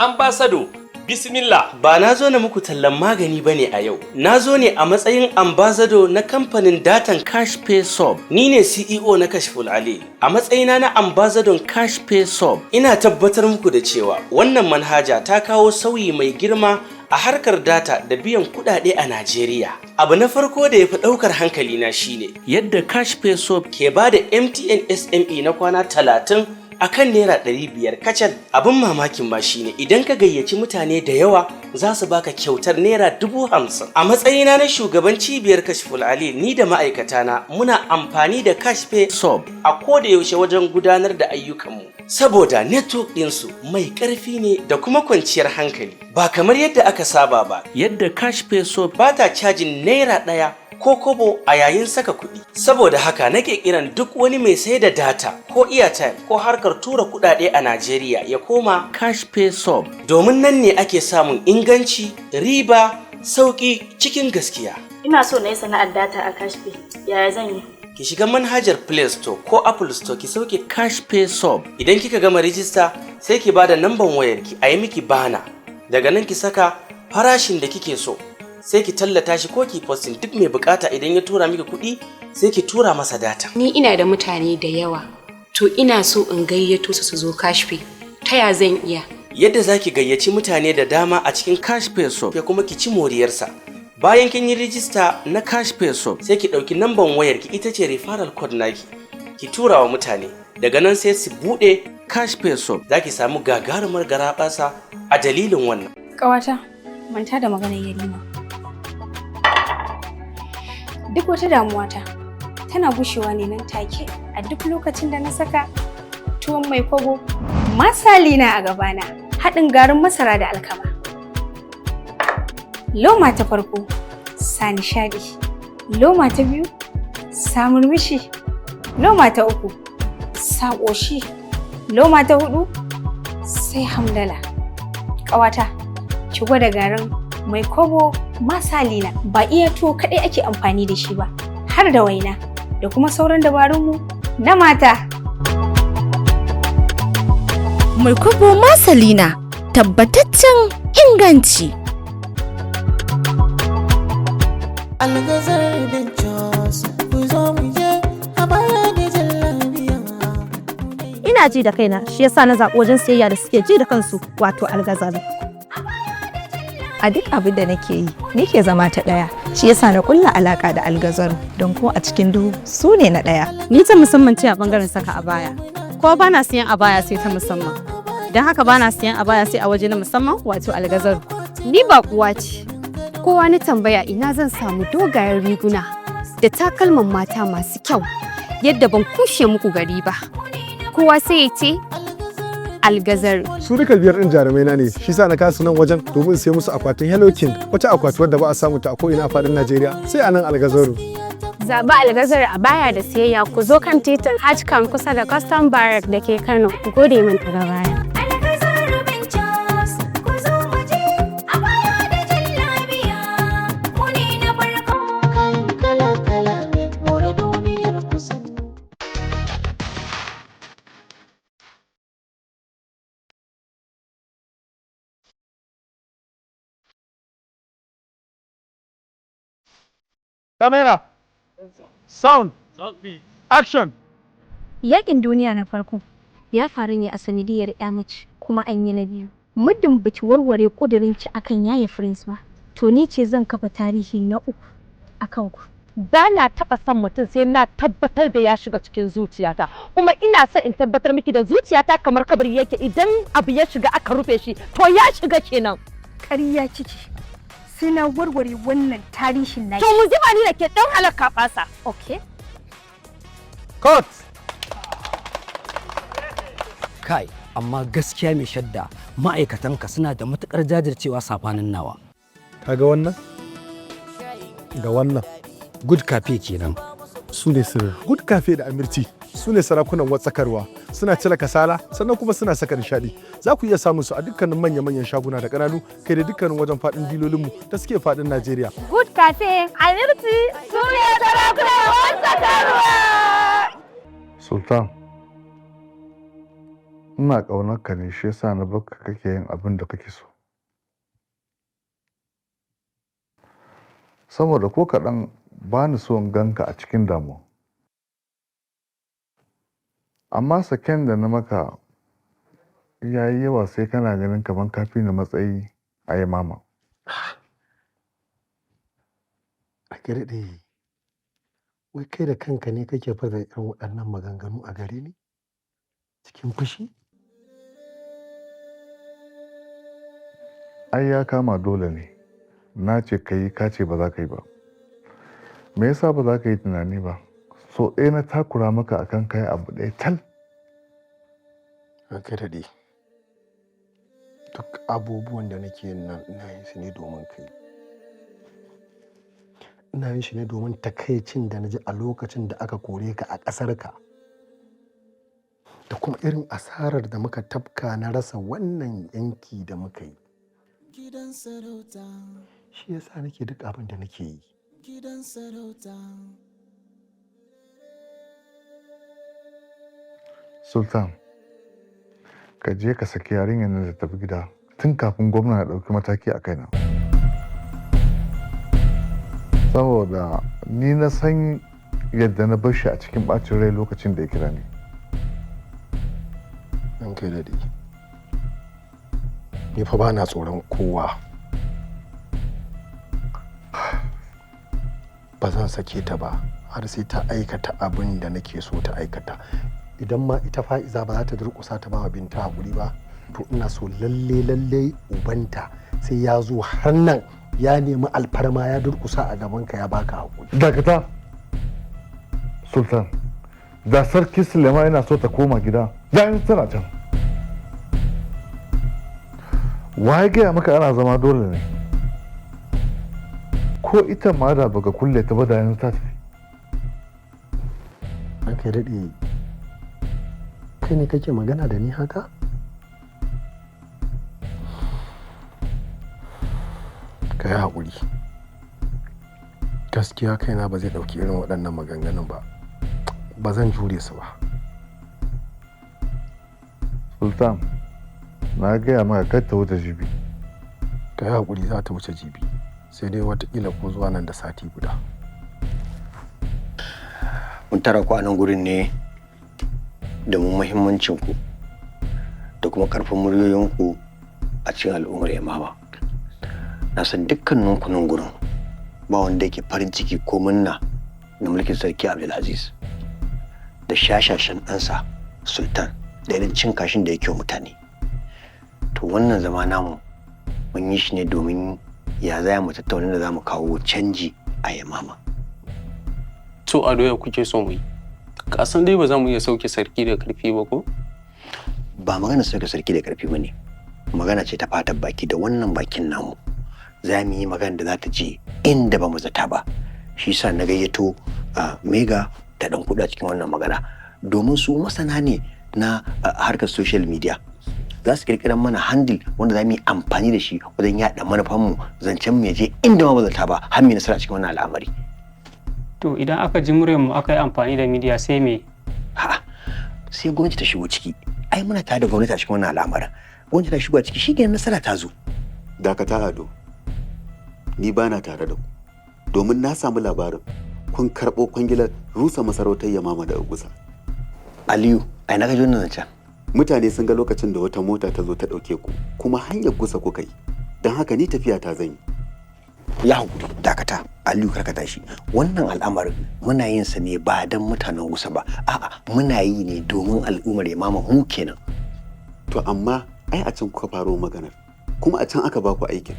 Ambasado, bismillah. Ba na zo na muku tallan magani ba ne a yau. Na zo ne a matsayin ambasado na kamfanin datan Cash Pay Sub. Ni ne CEO na Kashful Ali. A matsayina na ambasadon Cash Pay Sub, ina tabbatar muku da cewa wannan manhaja ta kawo sauyi mai girma a harkar data da biyan kuɗaɗe a Najeriya. Abu na farko da ya fi ɗaukar hankali na shine yadda Cash Pay Sub ke ba da MTN SME na kwana 30 akan ₦500 kacal. Abin mamakin ma shine idan ka gayyaci mutane da yawa, za su baka kyautar ₦50,000. A matsayina na shugaban cibiyar Kashful Ali, ni da ma'aikatana muna amfani da Cash Pay Sub a koda yaushe wajen gudanar da ayyukanmu, saboda network ɗinsu mai ƙarfi ne da kuma kwanciyar hankali, ba kamar yadda aka saba ba. Yadda Cash Pay Sub ba ta cajin ₦1 ko kobo a yayin saka kuɗi. Saboda haka nake kiran duk wani mai sai da data ko airtime ko harkar tura kuɗaɗe a Najeriya ya koma Cash Pay Sub, domin nan ne ake samun inganci, riba, sauƙi cikin gaskiya. Ina so na yi sana'ar data a Cash Pay. Yaya zan yi? Ki shiga manhajar Play Store ko Apple Store, ki sauke Cash Pay Sub. Idan kika gama rijista, sai ki bada namban wayarki a yi miki bana. Daga nan ki saka farashin da kike so, sai ki tallata shi ko ki posting. Duk mai bukata idan ya tura miki kuɗi, sai ki tura masa data. Ni ina da mutane da yawa, to ina so in gayyato su su zo Cash Pay. Ta ya zan iya? Yadda za ki gayyaci mutane da dama a cikin Cash Pay Sub ya kuma ki ci moriyarsa. Bayan kin yi rijista na Cash Pay Sub, sai ki ɗauki namban wayarki, ita ce referral code naki, ki tura wa mutane. Daga nan sai su buɗe Cash Pay Sub, za ki samu gagarumar garaɓasa a dalilin wannan. Ƙawata, manta da maganar Yarima. Duk wata damuwata tana gushewa ne nan take a duk lokacin da na saka tuwon mai kwabo masali na a gabana, haɗin garin masara da alkama. Loma ta farko, sa nishaɗi. Loma ta biyu, sa murmushi. Loma ta uku, sa ƙoshi. Loma ta hudu sai hamdala. Ƙawata, ki gwada garin mai kobo masalina ba iya tuwo kaɗai ake amfani da shi ba, har da waina da kuma sauran dabarunmu na mata. Mai kobo masalina tabbataccen inganci. Algazar da Jos, ku zo mu je a baya da jallabiya. Ina ji da kaina shi yasa na zaɓi wajen siyayya da suke ji da kansu wato Algazar. A duk abin da nake yi, ni ke zama ta ɗaya. Shi yasa na kulla alaka da Algazaru don ko a cikin duhu su ne na ɗaya. Ni ta musamman ce a bangaren saka abaya. Ko ba na siyan abaya sai ta musamman. Don haka ba na siyan abaya sai a waje na musamman wato Algazaru. Ni ba kuwa ce. Kowa na tambaya ina zan samu dogayen riguna da takalman mata masu kyau yadda ban kushe muku gari ba. Kowa sai ya ce Algazaru. Su duka biyar ɗin jarumai na ne, shi sa na kasu nan wajen domin sai musu akwatin Hello King, wata akwati wadda ba a samu ta a ko'ina a faɗin Najeriya, sai a nan Algazaru. Zaɓi Algazar a baya da siyayya ku zo kan titin Hajjkan kusa da Custom Barrack da ke Kano. Ku gode min daga baya. Camera! Sound! Action! Yakin duniya na farko ya faru ne a sanadiyar ya mace kuma an yi na biyu. Muddin baki warware ƙudurinki akan yaya Prince ba, to ni ce zan kafa tarihi na uku akan ku. Ba na taɓa son mutum sai na tabbatar da ya shiga cikin zuciyata, kuma ina son in tabbatar miki da zuciyata kamar kabari yake, idan abu ya shiga aka rufe shi to ya shiga kenan. Ƙarya kike. Sai na warware wannan tarihin naki. To mu zuba ni da ke ɗan halakka fasa. Okay. Cut! Kai, amma gaskiya mai shadda ma'aikatanka suna da matukar jajircewa safanin nawa. Kaga wannan? Ga wannan. Good Cafe kenan. Su ne sirri. Good Cafe da Amirti su ne sarakunan watsakarwa, suna cire kasala sannan kuma suna saka nishadi. Za ku iya samun su a dukkanin manya-manyan shaguna da ƙananu kai da dukkanin wajen faɗin dilolinmu da suke faɗin Najeriya. Good Cafe, Amirti su ne sarakunan watsakarwa. Sultan, ina ƙaunar ka ne shi yasa na barka kake yin abin da kake so. Saboda ko kaɗan ba ni so in ganka a cikin damuwa. Amma saken da na maka ya yi yawa sai kana ganin kamar ka fi ni matsayi a yi mama. A daɗe, wai kai da kanka ne kake furta irin waɗannan maganganu a gare ni? Cikin fushi? Ai ya kama dole ne. Na ce ka yi ka ce ba za ka yi ba. Me yasa ba za ka yi tunani ba? So ɗaya na takura maka akan kai abu ɗaya tal. Ranka daɗe. Duk abubuwan da nake yin nan ina yin su ne domin kai. Ina yin shi ne domin takaicin da na ji a lokacin da aka kore ka a ƙasarka. Da kuma irin asarar da muka tafka na rasa wannan yanki da muka yi. Gidan sarauta, Shi yasa nake duk abin da nake yi. gidan sarauta. Sultan, ka je ka saki yarinyar nan da tafi gida tun kafin gwamna ya ɗauki mataki a kaina. Saboda ni na san yadda na bar shi a cikin ɓacin rai lokacin da ya kira ni. Ranka ya daɗe. Ni fa ba na tsoron kowa. Ba zan sake ta ba har sai ta aikata abin da nake so ta aikata. Idan ma ita Fa'iza ba za ta durƙusa ta ba wa Binta haƙuri ba, to ina so lalle lalle ubanta sai ya zo har nan ya nemi alfarma ya durƙusa a gabanka ya baka haƙuri. Dakata! Sultan, da Sarki Suleiman yana so ta koma gida, da yanzu tana can. Wa ya gaya maka ana zama dole ne? Ko ita ma da baka kulle ta ba da yanzu ta tafi. Ranka ya daɗe, Kai ne kake magana da ni haka? Ka yi haƙuri. Gaskiya kaina ba zai ɗauki irin waɗannan maganganun ba. Ba zan jure su ba. Sultan, na gaya maka kar ta wuce jibi. Ka yi haƙuri, za ta wuce jibi. Sai dai watakila ko zuwa nan da sati guda. Mun tara ku a nan gurin ne domin muhimmancinku da kuma ƙarfin muryoyinku a cikin al'ummar Yamama. Na san dukkaninku nan gurin ba wanda yake farin ciki ko murna da mulkin Sarki Abdulaziz da shashashan ɗansa Sultan da irin cin kashin da yake wa mutane. To, wannan zama namu mun yi shi ne domin ya za mu tattauna da za mu kawo canji a Yamama. To Ado, ya kuke so mu yi? Ka san dai ba za mu iya sauke sarki da karfi ba, ko? Ba magana sauke sarki da karfi ba ne, magana ce ta fatan baki. Da wannan bakin namu za mu yi magana da za ta je inda ba mu zata ba. Shi sa na gayyato a Mega da ɗan kuɗa cikin wannan magana, domin su masana ne na harkar social media. Za su kirkirar mana handle wanda za mu yi amfani da shi wajen yaɗa manufanmu, zancen mu ya je inda ma ba zata ba, har mu yi nasara cikin wannan al'amari. To, idan aka ji muryar mu, aka yi amfani da media, sai me? Sai gwamnati ta shigo ciki. Ai muna tare da gwamnati a cikin wannan al'amarin. Gwamnati ta shigo a ciki, shi nasara ta zo. Dakata, Ado. Ni ba na tare da ku, domin na samu labarin kun karɓo kwangilar rusa masarautar Yamama da Gusa. Aliyu, ai na gaji wannan zancen. Mutane sun ga lokacin da wata mota ta zo ta ɗauke ku, kuma hanyar Gusa kuka yi. Don haka ni tafiya ta zan yi. Ya hakuri, dakata Aliyu, karka tashi. Wannan al'amarin muna yin sa ne ba don mutanen Gusa ba, a'a, muna yi ne domin al'ummar Yamama, mu kenan. To amma ai a can kuka faro maganar, kuma a can aka ba ku aikin.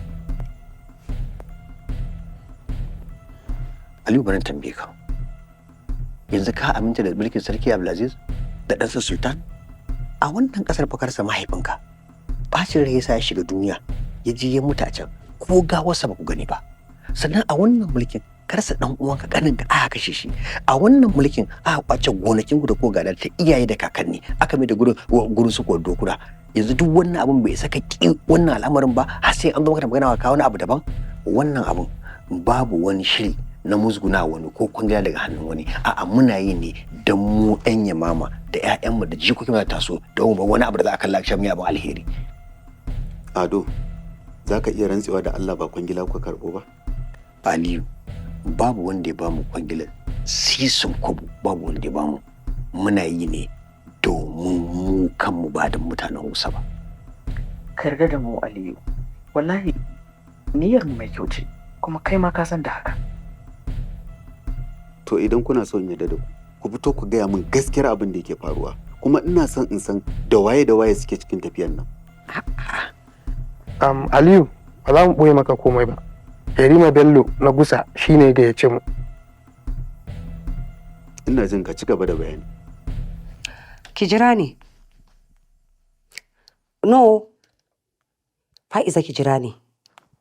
Aliyu, bari tambaye ka. Yanzu ka aminta da mulkin Sarki Abdulaziz da ɗansa Sultan? A wannan ƙasar fa karsa mahaifinka. Bacin rai yasa ya shiga duniya, ya je ya mutu a can, ko gawarsa ba ku gani ba. Sannan a wannan mulkin karsa ɗan uwanka, ƙanin da aka kashe shi. A wannan mulkin aka kwace gonakin ku da ko gada ta iyaye da kakanni, aka mai da gurin gurin su dokuna. Yanzu duk wannan abin bai saka ki wannan al'amarin ba, har sai an zo maka da magana ka wani abu daban. Wannan abin babu wani shiri na musguna wani ko kwangila daga hannun wani. A'a, muna yi ne don mu ɗan Yamama da 'ya'yanmu da jikokin da taso, don mu wani abu da za a kalla a mu abin alheri. Ado, za ka iya rantsewa da Allah ba kwangila kuka karɓo ba? Aliyu, babu wanda ya bamu kwangilar sisin kwabo, babu wanda ya bamu. Muna yi ne domin mu kanmu, ba don mutanen Hausa ba. Ka yarda da mu, Aliyu. Wallahi niyyar mu mai kyau ce, kuma kai ma ka san da haka. To, idan kuna son yarda da ku, ku fito ku gaya min gaskiyar abin da yake faruwa. Kuma ina son in san da waye da waye suke cikin tafiyan nan. Aliyu, ba za mu ɓoye maka komai ba. Yarima Bello na Gusa shine ya gayyace mu. Ina jin ka, ci gaba da bayani. Ki jira ne. No, Fa'iza, ki jira ne.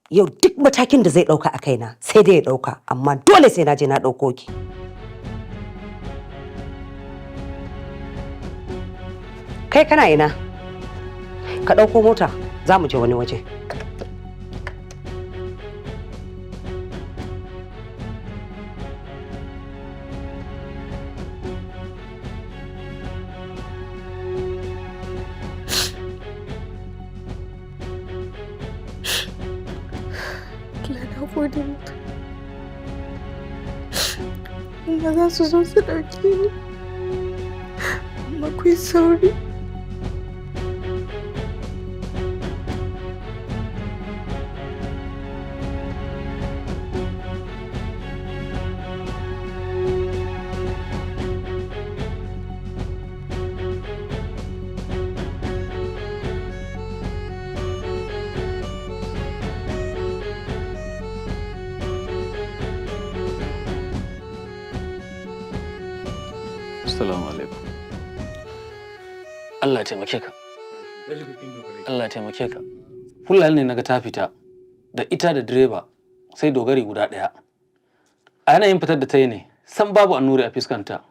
Yau duk matakin da zai ɗauka a kaina sai dai ya ɗauka, amma dole sai na je na ɗauko ki. Kai kana ina? Ka ɗauko mota, za mu je wani waje. Allah, na gode maka. Amma za su zo su ɗauke ni. Amma ku yi sauri. Assalamu alaikum. Allah ya taimake ka. Allah ya taimake ka. Fulani ne naga ta fita da ita da direba sai dogari guda ɗaya. A yanayin fitar da ta yi ne, san babu annuri a fuskanta.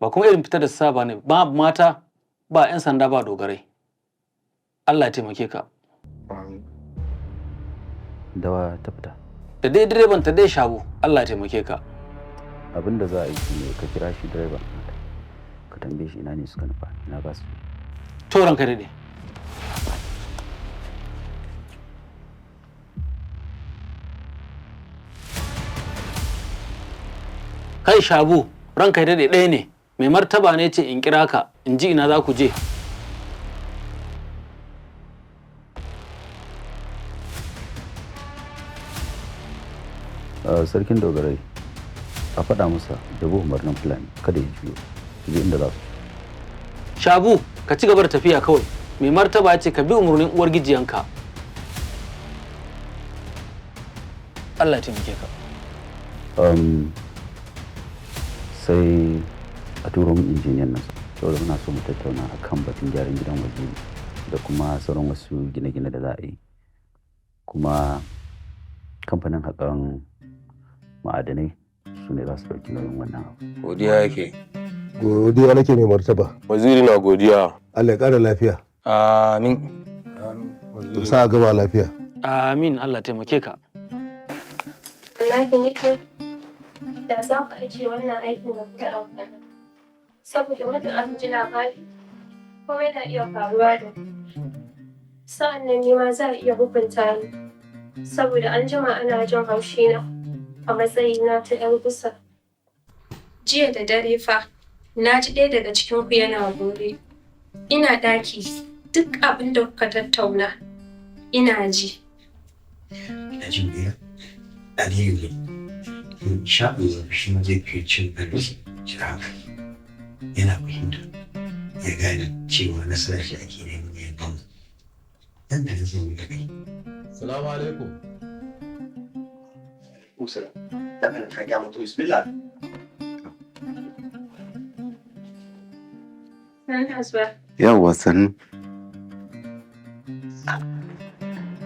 Ba kuma irin fitar da saba ne, babu mata Ba 'yan sanda ba dogarai. Allah ya taimake ka. Dawa ta fita. Da dai direban ta dai Shabu, Allah ya taimake ka. Abin da za a yi shine ka kira shi direban, ka tambaye shi ina ne suka nufa, ina ba su. To, ranka daɗe. Kai Shabu, ranka ya daɗe, ɗaya ne. Mai martaba ne ce in kira ka, in ji ina za ku je. Sarkin dogarai, a faɗa masa da bi umarnin Fulani, kada ya juyo, su je inda za su. Shabu, ka ci gaba da tafiya kawai. Mai martaba ya ce ka bi umarnin uwar gijiyanka. Allah ya taimake ka. Sai a turo min injiniyan nan, saboda muna so mu tattauna akan batun gyaran gidan waziri da kuma sauran wasu gine-gine da za a yi, kuma kamfanin haƙan ma'adanai su ne za su ɗauki nauyin wannan abu. Godiya yake. Godiya nake, mai martaba. Waziri na godiya. Allah ya ƙara lafiya. Amin. Sa a gaba lafiya. Amin, Allah taimake ka. Wallahi ni kai da za ku ajiye wannan aikin da kuka ɗauka nan. Saboda muddin aka ji labari, komai na iya faruwa da ni. Sa'an nan ni ma za a iya hukunta ni, saboda an jima ana jin haushina a matsayina ta 'yar kusa. Jiya da dare fa, na ji ɗaya daga cikinku yana bore. Ina ɗaki, duk abin da kuka tattauna, ina ji. Ina jin ɗaya Aliyu ne. Insha Allah shi ma zai fi cin arziki shi haka. Yana fahimta. Ya gane cewa nasarar shi ake neman ya yi. Nan da zai yi da kai. Salamu alaikum. Usra. Da kan ta ga mutu bismillah. Nan zuwa. Yawwa, sannu.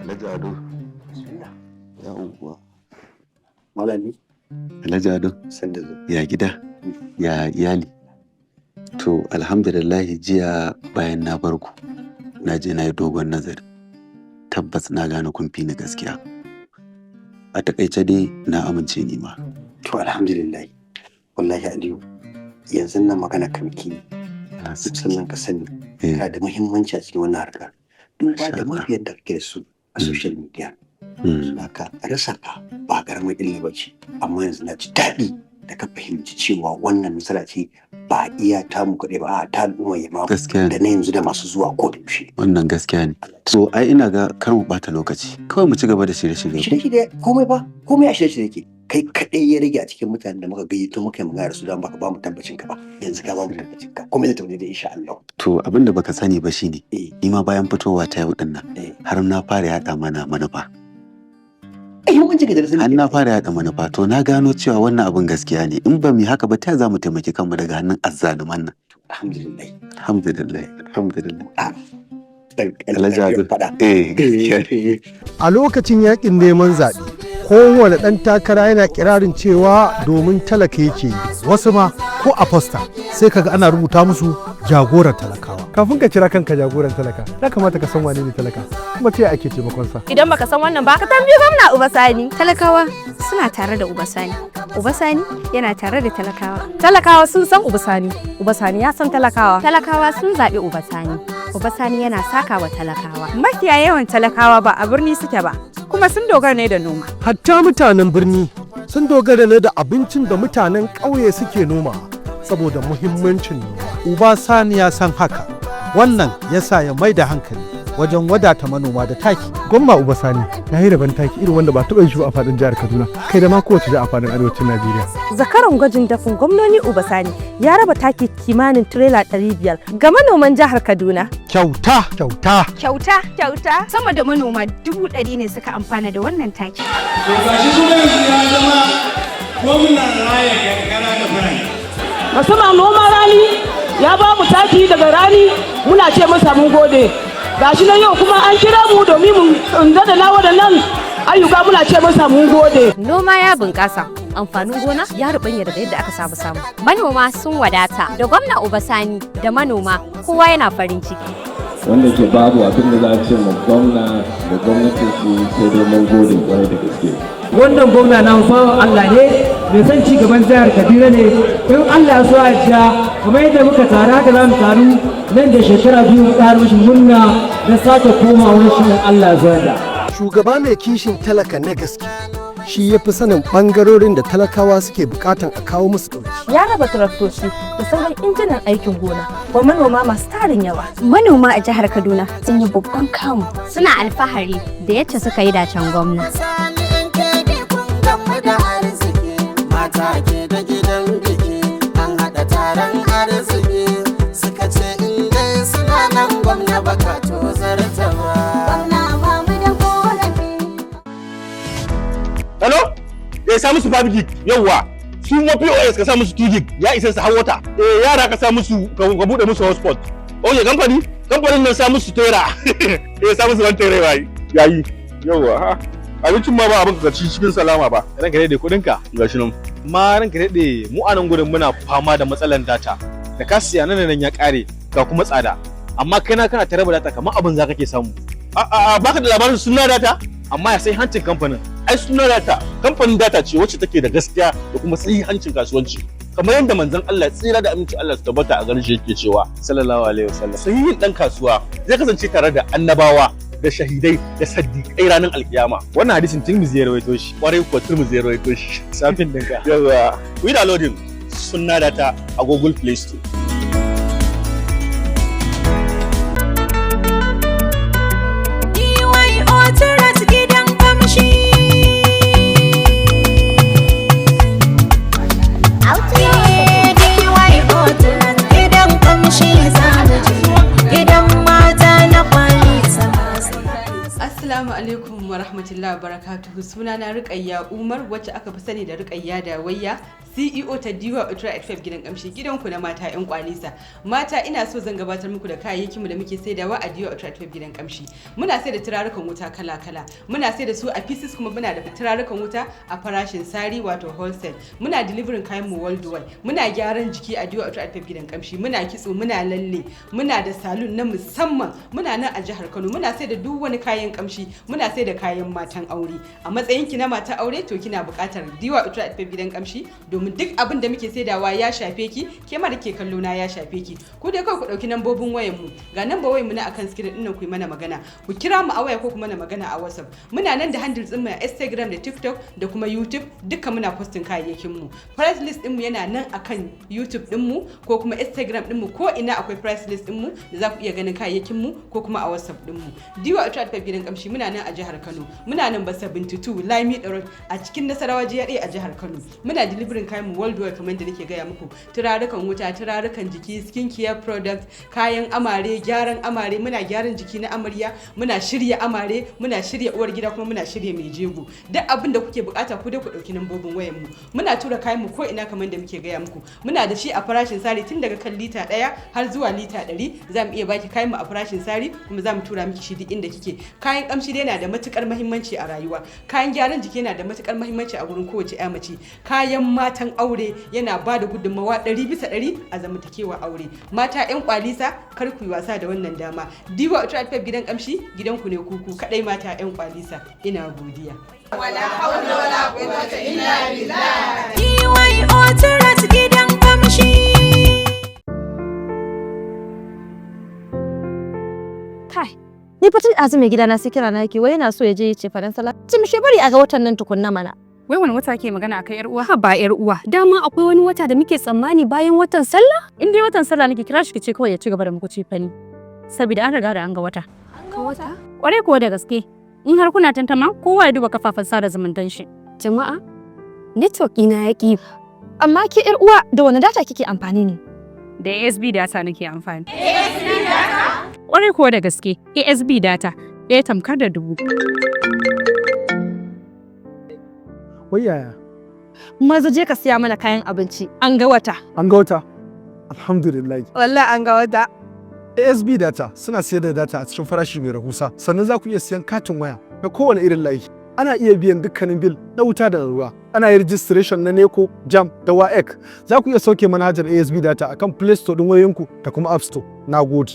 Alhaji Ado. Yawwa. Malami. Alhaji Ado. Sanda zo. Ya gida? Ya iyali? To, alhamdulillahi, jiya bayan na bar ku, na je na yi dogon nazari. Tabbas na gane kun fi ni gaskiya. A takaice dai na amince ni ma. To, alhamdulillah. Wallahi Aliyu, yanzu nan magana ka miki. Sannan ka sani kana da muhimmanci a cikin wannan harkar. Duba da mabiyan da kake da su a social media. Suna ka rasa ka ba karamin illa ba ce. Amma yanzu na ji daɗi da ka fahimci cewa wannan nasara ce, ba iya tamu kaɗai ba, a ta al'umma ya ma Gaskiya ne. da na yanzu da masu zuwa ko da yaushe. Wannan gaskiya ne. So ai ina ga kar mu bata lokaci. Kawai mu ci gaba da shirye-shirye. Shirye-shirye komai ba, komai a shirye-shirye ke. Kai kaɗai ya rage a cikin mutanen da muka gayyato muka yi magana da su don baka ba mu tabbacin ka ba. Yanzu ka ba mu tabbacin ka. Komai zai tafi daidai insha Allah. To, abin da baka sani ba shine ni ma bayan fitowa ta yau din nan har na fara yaɗa mana manufa. Har na fara yaɗa manufa. To, na gano cewa wannan abin gaskiya ne. In ba mu yi haka ba, ta za mu taimaki kanmu daga hannun azzaluman nan? Alhamdulillah. Alhamdulillah. Alhamdulillah. Alhaji Ado. Eh, gaskiya ne. A lokacin yakin neman zaɓe, kowane ɗan takara yana kirarin cewa domin talaka yake yi. Wasu ma ko a fosta sai kaga ana rubuta musu jagoran talakawa. Kafin ka kira kanka jagoran talaka, ya kamata ka san wane ne talaka, kuma ta yaya ake taimakon sa. Idan baka san wannan ba, ka tambayi gwamna Uba Sani. Talakawa suna tare da Uba Sani. Uba Sani yana tare da talakawa. Talakawa sun san Uba Sani. Uba Sani ya san talakawa. Talakawa sun zaɓi Uba Sani. Uba Sani yana sakawa talakawa. Mafiya yawan talakawa ba a birni suke ba, kuma sun dogara ne da noma. Hatta mutanen birni sun dogara ne da abincin da mutanen ƙauye suke noma saboda muhimmancin noma. Uba Sani ya san haka, wannan ya sa ya mai da hankali wajen wadata manoma da taki. Gwamna Uba Sani ya yi rabon taki irin wanda ba taɓa yin shi ba a faɗin jihar Kaduna, kai da ma kowace jiha a faɗin arewacin Najeriya. Zakaran gwajin dafin gwamnoni Uba Sani ya raba taki kimanin tirela 500 ga manoman jihar Kaduna. Kyauta, kyauta. Kyauta, kyauta. Sama da manoma 100,000 ne suka amfana da wannan taki. To, gashi kuma yanzu ya zama gwamnan raya karkara da birane. Musamman noman rani, ya ba mu taki daga rani, muna ce masa mun gode. Gashi nan yau kuma an kira mu domin mu da waɗannan ayyuka, muna ce masa mun gode. Noma ya bunƙasa. Amfanin gona ya rubanya daga yadda aka saba samu. Manoma sun wadata da gwamna Uba Sani da manoma kowa yana farin ciki. Wanda ke babu abin da za a ce ma gwamna da gwamnatin shi sai dai mun gode kwarai da gaske. Wannan gwamna na bawan Allah ne, mai son ci gaban jihar Kaduna ne. In Allah ya so ya ja, kamar yadda muka taru haka za mu taru nan da shekara 2 mu ƙara mishi murna na sake komawar shi in Allah ya so ya. Shugaba mai kishin talaka na gaske shi ya fi sanin ɓangarorin da talakawa suke bukatan a kawo musu ɗauki. Ya raba taraktoci da sauran injinan aikin gona wa manoma masu tarin yawa. Manoma a jihar Kaduna sun yi babban kamu. Suna alfahari da yacce suka yi dacen gwamna. Mata ke da gidan biki, an haɗa taron arziki, suka ce in dai suna nan gwamna baka tozarta ba. Gwamna ba mu da korafi. Hello? Eh, sa musu 5 gig, yawwa. Su ma POS ka sa musu 2 gig, ya isa su har wata. Eh, yara ka sa musu, ka bude musu hotspot. Okay, kamfani? Kamfanin nan sa musu tera. Eh, sa musu 1 tera bai. Yayi. Yawwa, ha. Abincin ma ba abin ka ci cikin salama ba. Ranka daɗe, kuɗin ka. Gashi nan. Ma ranka daɗe, mu a nan gurin muna fama da matsalan data. Da ka siya nan nan ya ƙare, ga kuma tsada. Amma kai na kana ta raba data kamar abin za kake samu. A a, baka da labarin Suna Data? Amma ya sai hancin kamfanin? Ai Suna Data kamfanin data ce wacce take da gaskiya da kuma hancin kasuwanci. Kamar yadda manzon Allah tsira da aminci Allah su tabbata a garin shi yake cewa, sallallahu alaihi wasallam, sahihin dan kasuwa zai kasance tare da annabawa da shahidai da saddiƙai ranar alkiyama. Wannan hadisin Tirmidhi ya rawaito shi. Kwarai kuwa, Tirmidhi ya rawaito shi. Safin dinka. Yawa, ku yi downloading Sunna Data a Google Play Store. Gidan kamshi. Gidan kamshi za mu je, gidan mata na kwalisa. Assalamu alaikum wa rahmatullahi wa barakatuhu. Suna na Rukayya Umar, wacce aka fi sani da Rukayya Dawayya, CEO ta Diwa Ultra 5 gidan kamshi, gidanku na mata 'yan kwalisa. Mata, ina so zan gabatar muku da kayayyakinmu da muke saidawa a Diwa Ultra 5 gidan kamshi. Muna sai da turarukan wuta kala-kala. Muna sai da su a pieces, kuma muna da turarukan wuta a farashin sari, wato wholesale. Muna delivering kayan mu worldwide. Muna gyaran jiki a Diwa Ultra 5 gidan kamshi. Muna kitso, muna lalle, muna da salon na musamman. Muna nan a jihar Kano. Muna sai da duk wani kayan kamshi, muna sai da kayan matan aure. A matsayin ki na mata aure, to kina buƙatar Diwa Ultra 5 gidan kamshi, domin duk abin da muke saidawa ya shafe ki, ke ma da ke kallo na ya shafe ki. Ku dai kawai ku ɗauki nambobin wayan mu. Ga namba wayan mu na akan screen ɗin nan, ku yi mana magana. Ku kira mu a waya ko ku mana magana a WhatsApp. Muna nan da handles ɗin mu a Instagram da TikTok da kuma YouTube, dukka muna posting kayayyakin mu. Price list ɗin mu yana nan akan YouTube ɗin mu ko kuma Instagram ɗin mu, ko ina akwai price list ɗin mu da za ku iya ganin kayayyakin mu, ko kuma a WhatsApp ɗin mu. Diwa Ultra 5 gidan kamshi, muna nan a jihar Kano. Muna nan ba 72 Lami Road a cikin Nasarawa GRA a jihar Kano. Muna delivering kayan mu worldwide kamar da nake gaya muku. Turarukan wuta, turarukan jiki, skin care product, kayan amare, gyaran amare, muna gyaran jiki na amarya, muna shirya amare, muna shirya uwar gida, kuma muna shirya mai jego. Duk abin da kuke bukata, ku dai ku dauki nambobin wayan mu. Muna tura kayan mu ko ina kamar da muke gaya muku. Muna da shi a farashin sari tun daga kan lita 1 har zuwa lita 100. Za mu iya baki kayan mu a farashin sari, kuma za mu tura miki shi duk inda kike. Kayan kamshi dai yana da matukar muhimmanci a rayuwa. Kayan gyaran jiki yana da matukar muhimmanci a gurin kowace ya mace. Kayan matan aure yana ba da gudunmawa 100% a zamantakewa aure. Mata 'yan kwalisa, kar ku yi wasa da wannan dama. Diwa Ultra 5 gidan kamshi, gidanku ne kuku kadai, mata 'yan kwalisa. Ina godiya. Wala haula wala quwwata illa billah. DYO Terrace gidan kamshi. Kai, ni fa tun ɗazu mai gidana sai kira na yake, wai yana so ya je ya ce faran sallah. Ce mishi bari a ga watan nan tukunna mana. Wai wani wata ke magana akai, yar uwa? Ba yar uwa. Dama akwai wani wata da muke tsammani bayan watan sallah? In dai watan sallah nake, kira shi ki ce kawai ya ci gaba da muku cefane. Saboda an riga da an ga wata. An ga wata? Kwarai kuwa da gaske. In har kuna tantama, kowa ya duba kafafen sada zumuntan shi. Jama'a, network ina ya ƙi. Amma ke yar uwa, da wani data kike amfani ne? Da ASB data nake amfani. ASB data? Kwarai kuwa da gaske, ASB data ɗaya tamkar da dubu. Wai yaya? Maza je ka siya mana kayan abinci. An ga wata. An ga wata? Alhamdulillah. Wallahi an ga wata. ASB Data suna sayar da data a cikin farashi mai rahusa, sannan za ku iya siyan katin waya na kowane irin layi. Ana iya biyan dukkanin bill na wuta da ruwa. Ana yin registration na NECO, JAMB da WAEC. Za ku iya sauke manhajar ASB Data akan Play Store ɗin wayoyinku da kuma App Store. Na gode.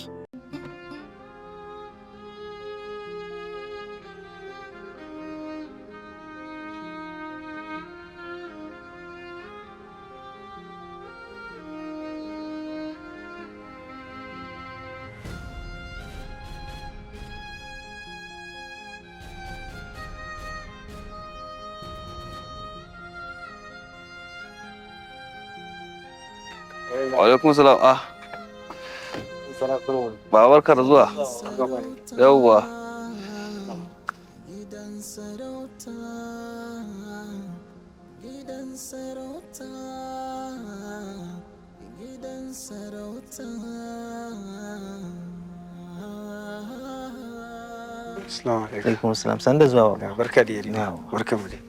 Alaikum salam. Ah, ba, barka da zuwa. Yawwa. Gidan sarauta, gidan sarauta, gidan sarauta. Assalamu alaikum. Alaikum salam. San da zuwa. Barka da yarima. Barka mu dai.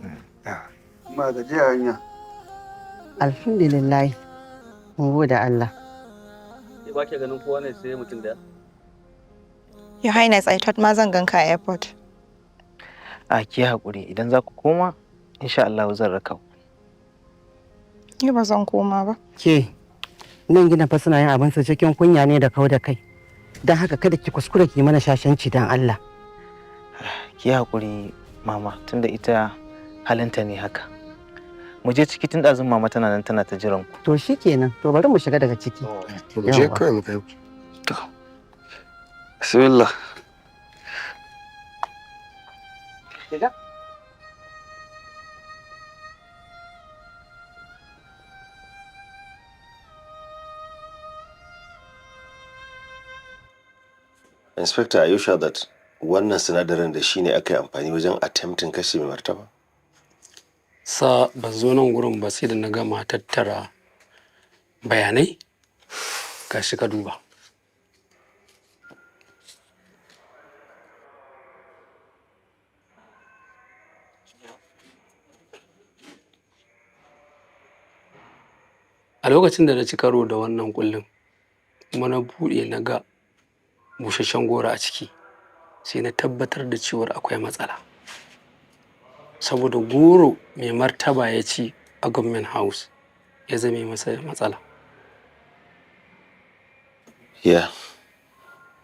Ma gajiya hanya. Alhamdulillah. Mun gode Allah. Ba ke ganin kowa ne sai mutum daya? Your Highness, I thought ma zan ganka a airport. A ki haƙuri, idan za ku koma insha Allah zan raka ku. Ni ba zan koma ba. Ke nan gina fa suna yin abin su cikin kunya ne da kau da kai. Don haka kada ki kuskura ki mana shashanci don Allah. Ki haƙuri mama, tunda ita halinta ne haka. Mu je ciki, tun ɗazun mama tana nan tana ta jiran ku. To shikenan, to bari mu shiga daga ciki. Mu je kawai mu kai. Bismillah. Shiga. Inspector, are you sure that wannan sinadarin da shi ne aka yi amfani wajen attempting kashe mai martaba? Sa, ban zo nan gurin ba sai da na gama tattara bayanai. Ga shi, ka duba. A lokacin da na ci karo da wannan kullun kuma na buɗe na ga busasshen goro a ciki, sai na tabbatar da cewar akwai matsala, saboda goro mai martaba ya ci a Government House ya zame masa matsala. Da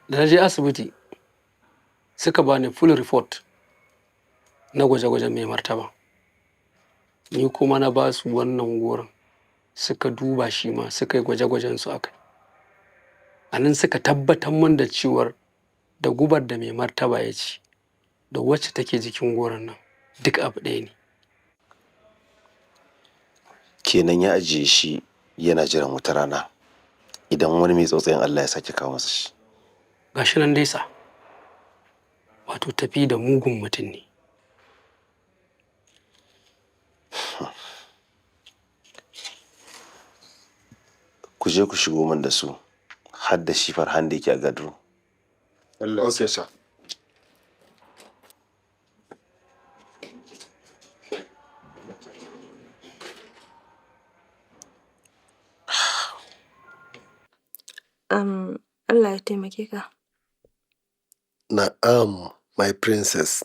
na je asibiti suka bani full report na gwaje-gwajen mai martaba, ni kuma na ba su wannan goron suka duba, shi ma suka yi gwaje-gwajen su akai. A nan suka tabbatar min da cewar da gubar da mai martaba ya ci da wacce take jikin goron nan duk abu ɗaya ne. Kenan ya ajiye shi yana jiran wata rana idan wani mai tsautsayin Allah ya sake kawo masa shi. Gashi nan dai sa, wato tafi da mugun mutum ne. Ku je ku shigo min da su, har da shi Farhan da yake a gadro. Okay, sir. Allah ya taimake ka. Na'am, my princess.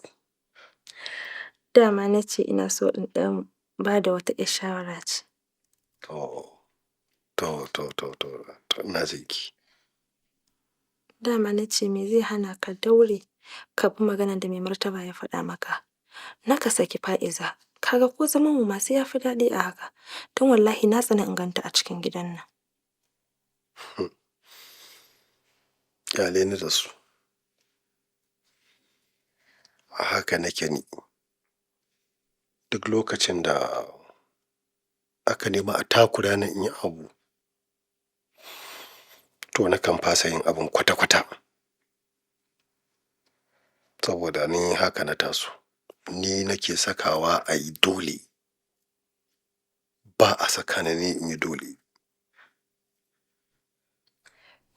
Dama na ce ina so in ɗan ba da wata 'yar shawara ce. To, ina jin ki. Dama na ce me zai hana ka daure ka bi maganar da mai martaba ya faɗa maka? Na ka saki Fa'iza. Kaga ko zaman mu ma sai ya fi daɗi a haka. Don wallahi na tsani in ganta a cikin gidan nan. Kyale ni da su. A haka nake ni. Duk lokacin da aka nema a takura ni in yi abu, to nakan fasa yin abun kwata-kwata. Saboda ni haka na taso. Ni nake sakawa a yi dole. Ba a saka ni ni in yi dole.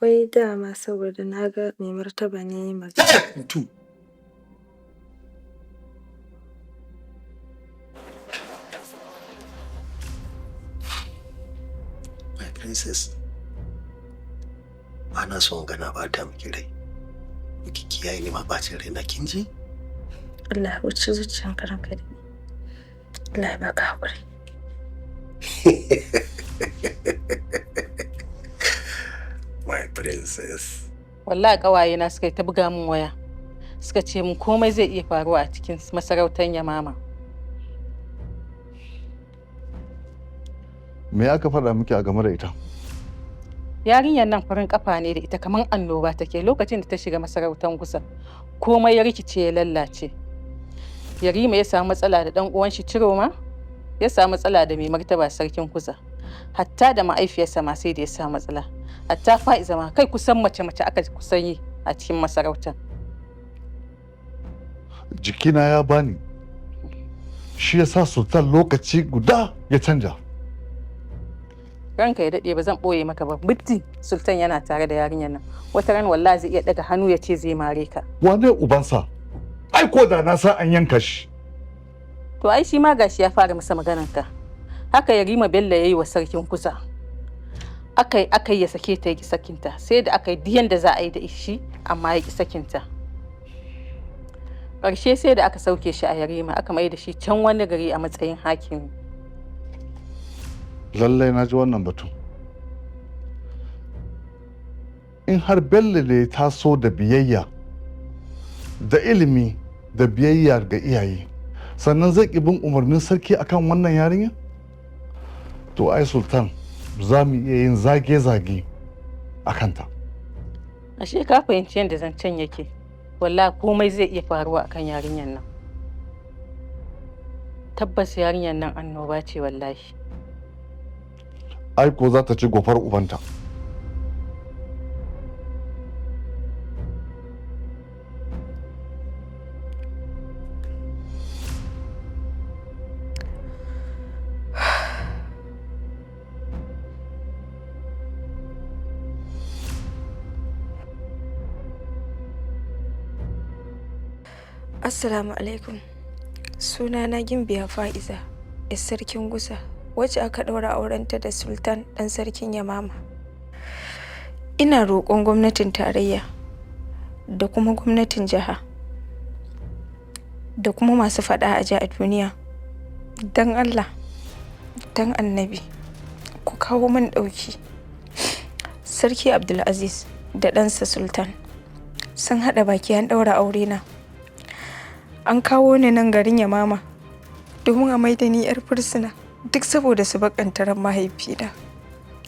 Wai dama saboda na ga mai martaba ne ya yi magana. Tu. My princess, ana son gana bata miki rai. Ki kiyaye ni ma bacin rai na, kin ji? Allah ya huci zuciyanka, ranka daɗe. Allah ya baka haƙuri. My princess. Wallahi ƙawaye na suka yi ta buga min waya. Suka ce min komai zai iya faruwa a cikin masarautar Yamama. Me aka faɗa miki a game da ita? Yarinyar nan farin kafa ne da ita, kamar annoba take. Lokacin da ta shiga masarautar Gusa, komai ya rikice ya lallace. Yarima ya samu matsala da ɗan uwan shi Ciroma, ya samu matsala da mai martaba sarkin Kuza. Hatta da ma'aifiyarsa ma sai da ya samu matsala. Hatta Fa'iza ma, kai, kusan mace mace aka kusan yi a cikin masarautar. Jikina ya bani. Shi ya sa Sultan lokaci guda ya canja. Ranka ya daɗe, ba zan ɓoye maka ba, muddin Sultan yana tare da yarinyar nan, wata ran wallahi zai iya ɗaga hannu ya ce zai mare ka. Wane ubansa? Ai ko da na sa an yanka shi. To ai shi ma gashi ya fara masa maganan ka. Haka Yarima Bello ya yi wa sarkin Kusa. Akai akai ya sake ta, ya ki sakinta, sai da aka yi diyan da za a yi da shi, amma ya ki sakinta. Ƙarshe sai da aka sauke shi a Yarima, aka mai da shi can wani gari a matsayin hakimi. Lallai na ji wannan batun. In har Bello ne ya taso da biyayya da ilimi da biyayya ga iyaye, sannan zai ƙi bin umarnin sarki akan wannan yarinya? To ai Sultan za mu iya yin zage-zage a kanta. Ashe ka fahimci yadda zancen yake. Wallahi komai zai iya faruwa akan yarinyar nan. Tabbas yarinyar nan annoba ce wallahi. Ai ko za ta ci gofar ubanta. Assalamu alaikum. Sunana Gimbiya Fa'iza, 'yar sarkin Gusa, wacce aka ɗaura aurenta da Sultan ɗan sarkin Yamama. Ina roƙon gwamnatin tarayya da kuma gwamnatin jiha da kuma masu faɗa a ji a duniya. Don Allah, don annabi, ku kawo min ɗauki. Sarki Abdulaziz da ɗansa Sultan sun haɗa baki an ɗaura aurena. An kawo ni nan garin Yamama domin a maida ni 'yar fursuna, duk saboda su bakanta ran mahaifina.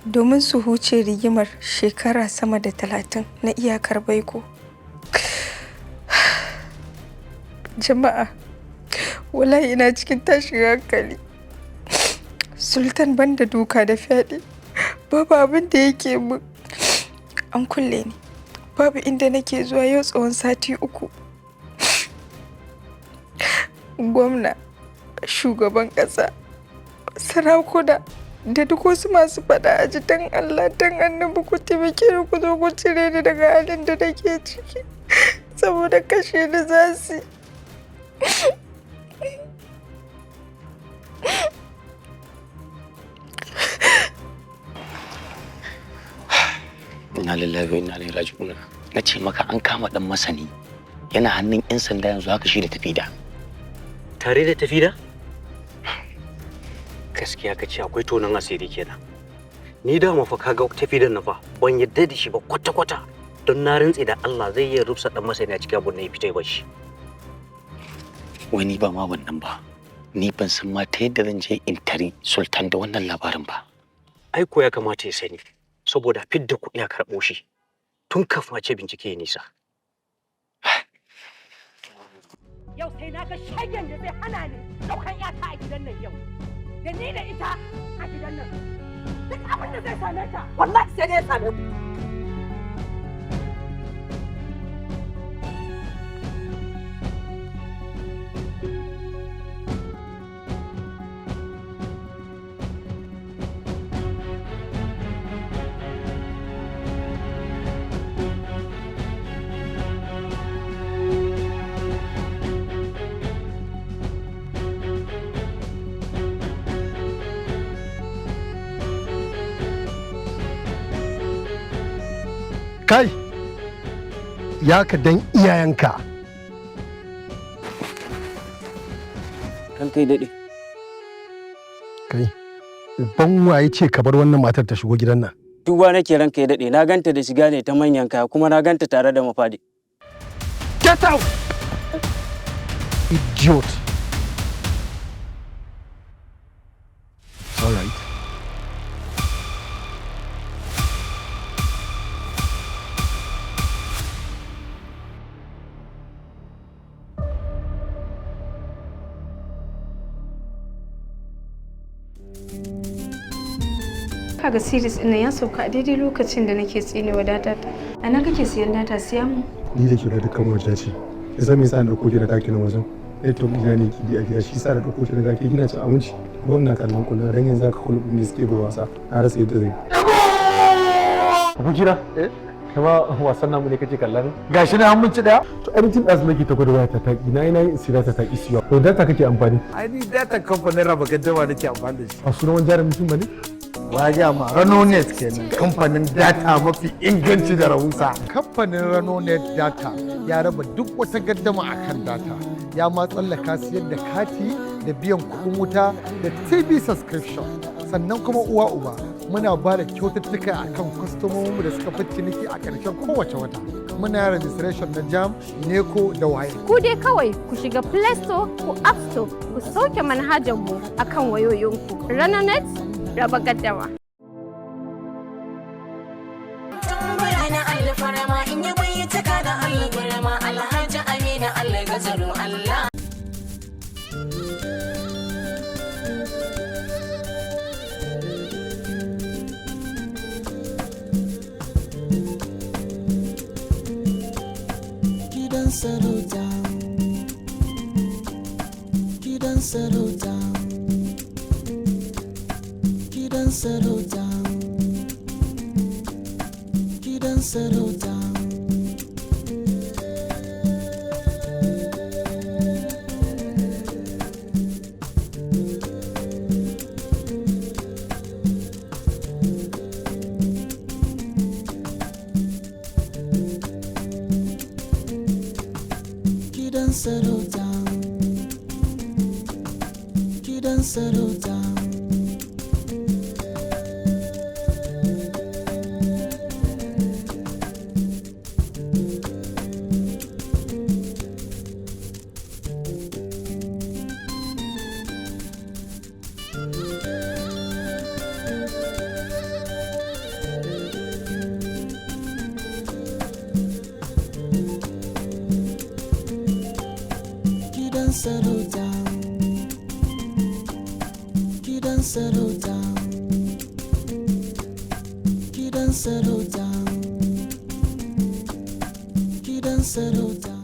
Domin su huce rigimar shekara sama da 30 na iyakar baiko. Jama'a, wallahi ina cikin tashin hankali. Sultan banda duka da fyaɗe, babu abin da yake min. An kulle ni, babu inda nake zuwa yau tsawon sati 3. Gwamna, shugaban ƙasa, sarakuna da duk wasu masu faɗa a ji, don Allah don annabi ku taimake ni, ku zo ku cire ni daga halin da nake ciki, saboda kashe ni za su yi. Inna lillahi wa inna ilaihi raji'un. Na ce maka an kama dan masani, yana hannun yan sanda yanzu haka, shi da tafida. Tare da tafida? Gaskiya ka ce akwai tonon asiri kenan. Ni dama fa kaga tafidan na fa ban yadda da shi ba kwata kwata, don na rantse da Allah zai iya rufsa dan masani a cikin abun da ya fita ya bar shi. Wani ba ma wannan ba, ni ban san ma ta yadda zan je in tari Sultan da wannan labarin ba. Ai ko ya kamata ya sani, saboda fidda kuɗi a karɓo shi tun kafin a ce bincike ya nisa. Yau sai na ga shagen da zai hana ni ɗaukan 'yata a gidan nan yau. Da ni da ita a gidan nan. Duk abin da zai same ta, wallahi sai dai ya same ku. Kai, ya ka dan iyayenka. Ranka ya daɗe. Kai, uban waye ce ka bar wannan matar ta shigo gidan nan? Duba nake, ranka ya daɗe, na ganta da shiga ne ta manyan kaya, kuma na ganta tare da mafadi. Get out! Idiot! All right. Kaga series ɗin nan ya sauka a daidai lokacin da nake tsine wa data ta. A nan kake siyan data, siya mu. Ni da ke da dukkan wata ce. Ya san me yasa na dauko ki na kaki nan wajen? Network ɗina ne ki a gida, shi yasa na dauko ki na kaki kina cin abinci. Gwamna kallon kullum ran yanzu aka kullum ne suke buga wasa. Na rasa yadda zai. Abokina? Eh? Kama wasan namu ne kake kalla ne? Gashi na mun ci daya. To ai tun ɗazu nake ta gwada waya ta taki. Na yi na yi in siya ta taki siya. To data kake amfani? Ai ni data kamfanin raba gaddama nake amfani da shi. A sunan wani jarumin fim bane? Waja ma Ranonet kenan, kamfanin data mafi inganci da rahusa. Kamfanin Ranonet data ya raba duk wata gaddama akan data. Ya ma tsallaka siyar da kati da biyan kuɗin wuta da TV subscription. Sannan kuma uwa uba, muna ba da kyaututtuka akan kwastomominmu da suka fi ciniki a ƙarshen kowace wata. Muna registration na JAMB, NECO da WAEC. Ku dai kawai ku shiga Play Store ko App Store, ku sauke manhajar mu akan wayoyinku. Ranonet, raba gaddama. Tambura na alfarma in yi bai cika da algurma, Alhaji Amina Algazaru Allah. Gidan sarauta, gidan sarauta, gidan sarauta, gidan sarauta. Gidan sarauta, gidan sarauta. Gidan sarauta, gidan sarauta, gidan sarauta, gidan sarauta.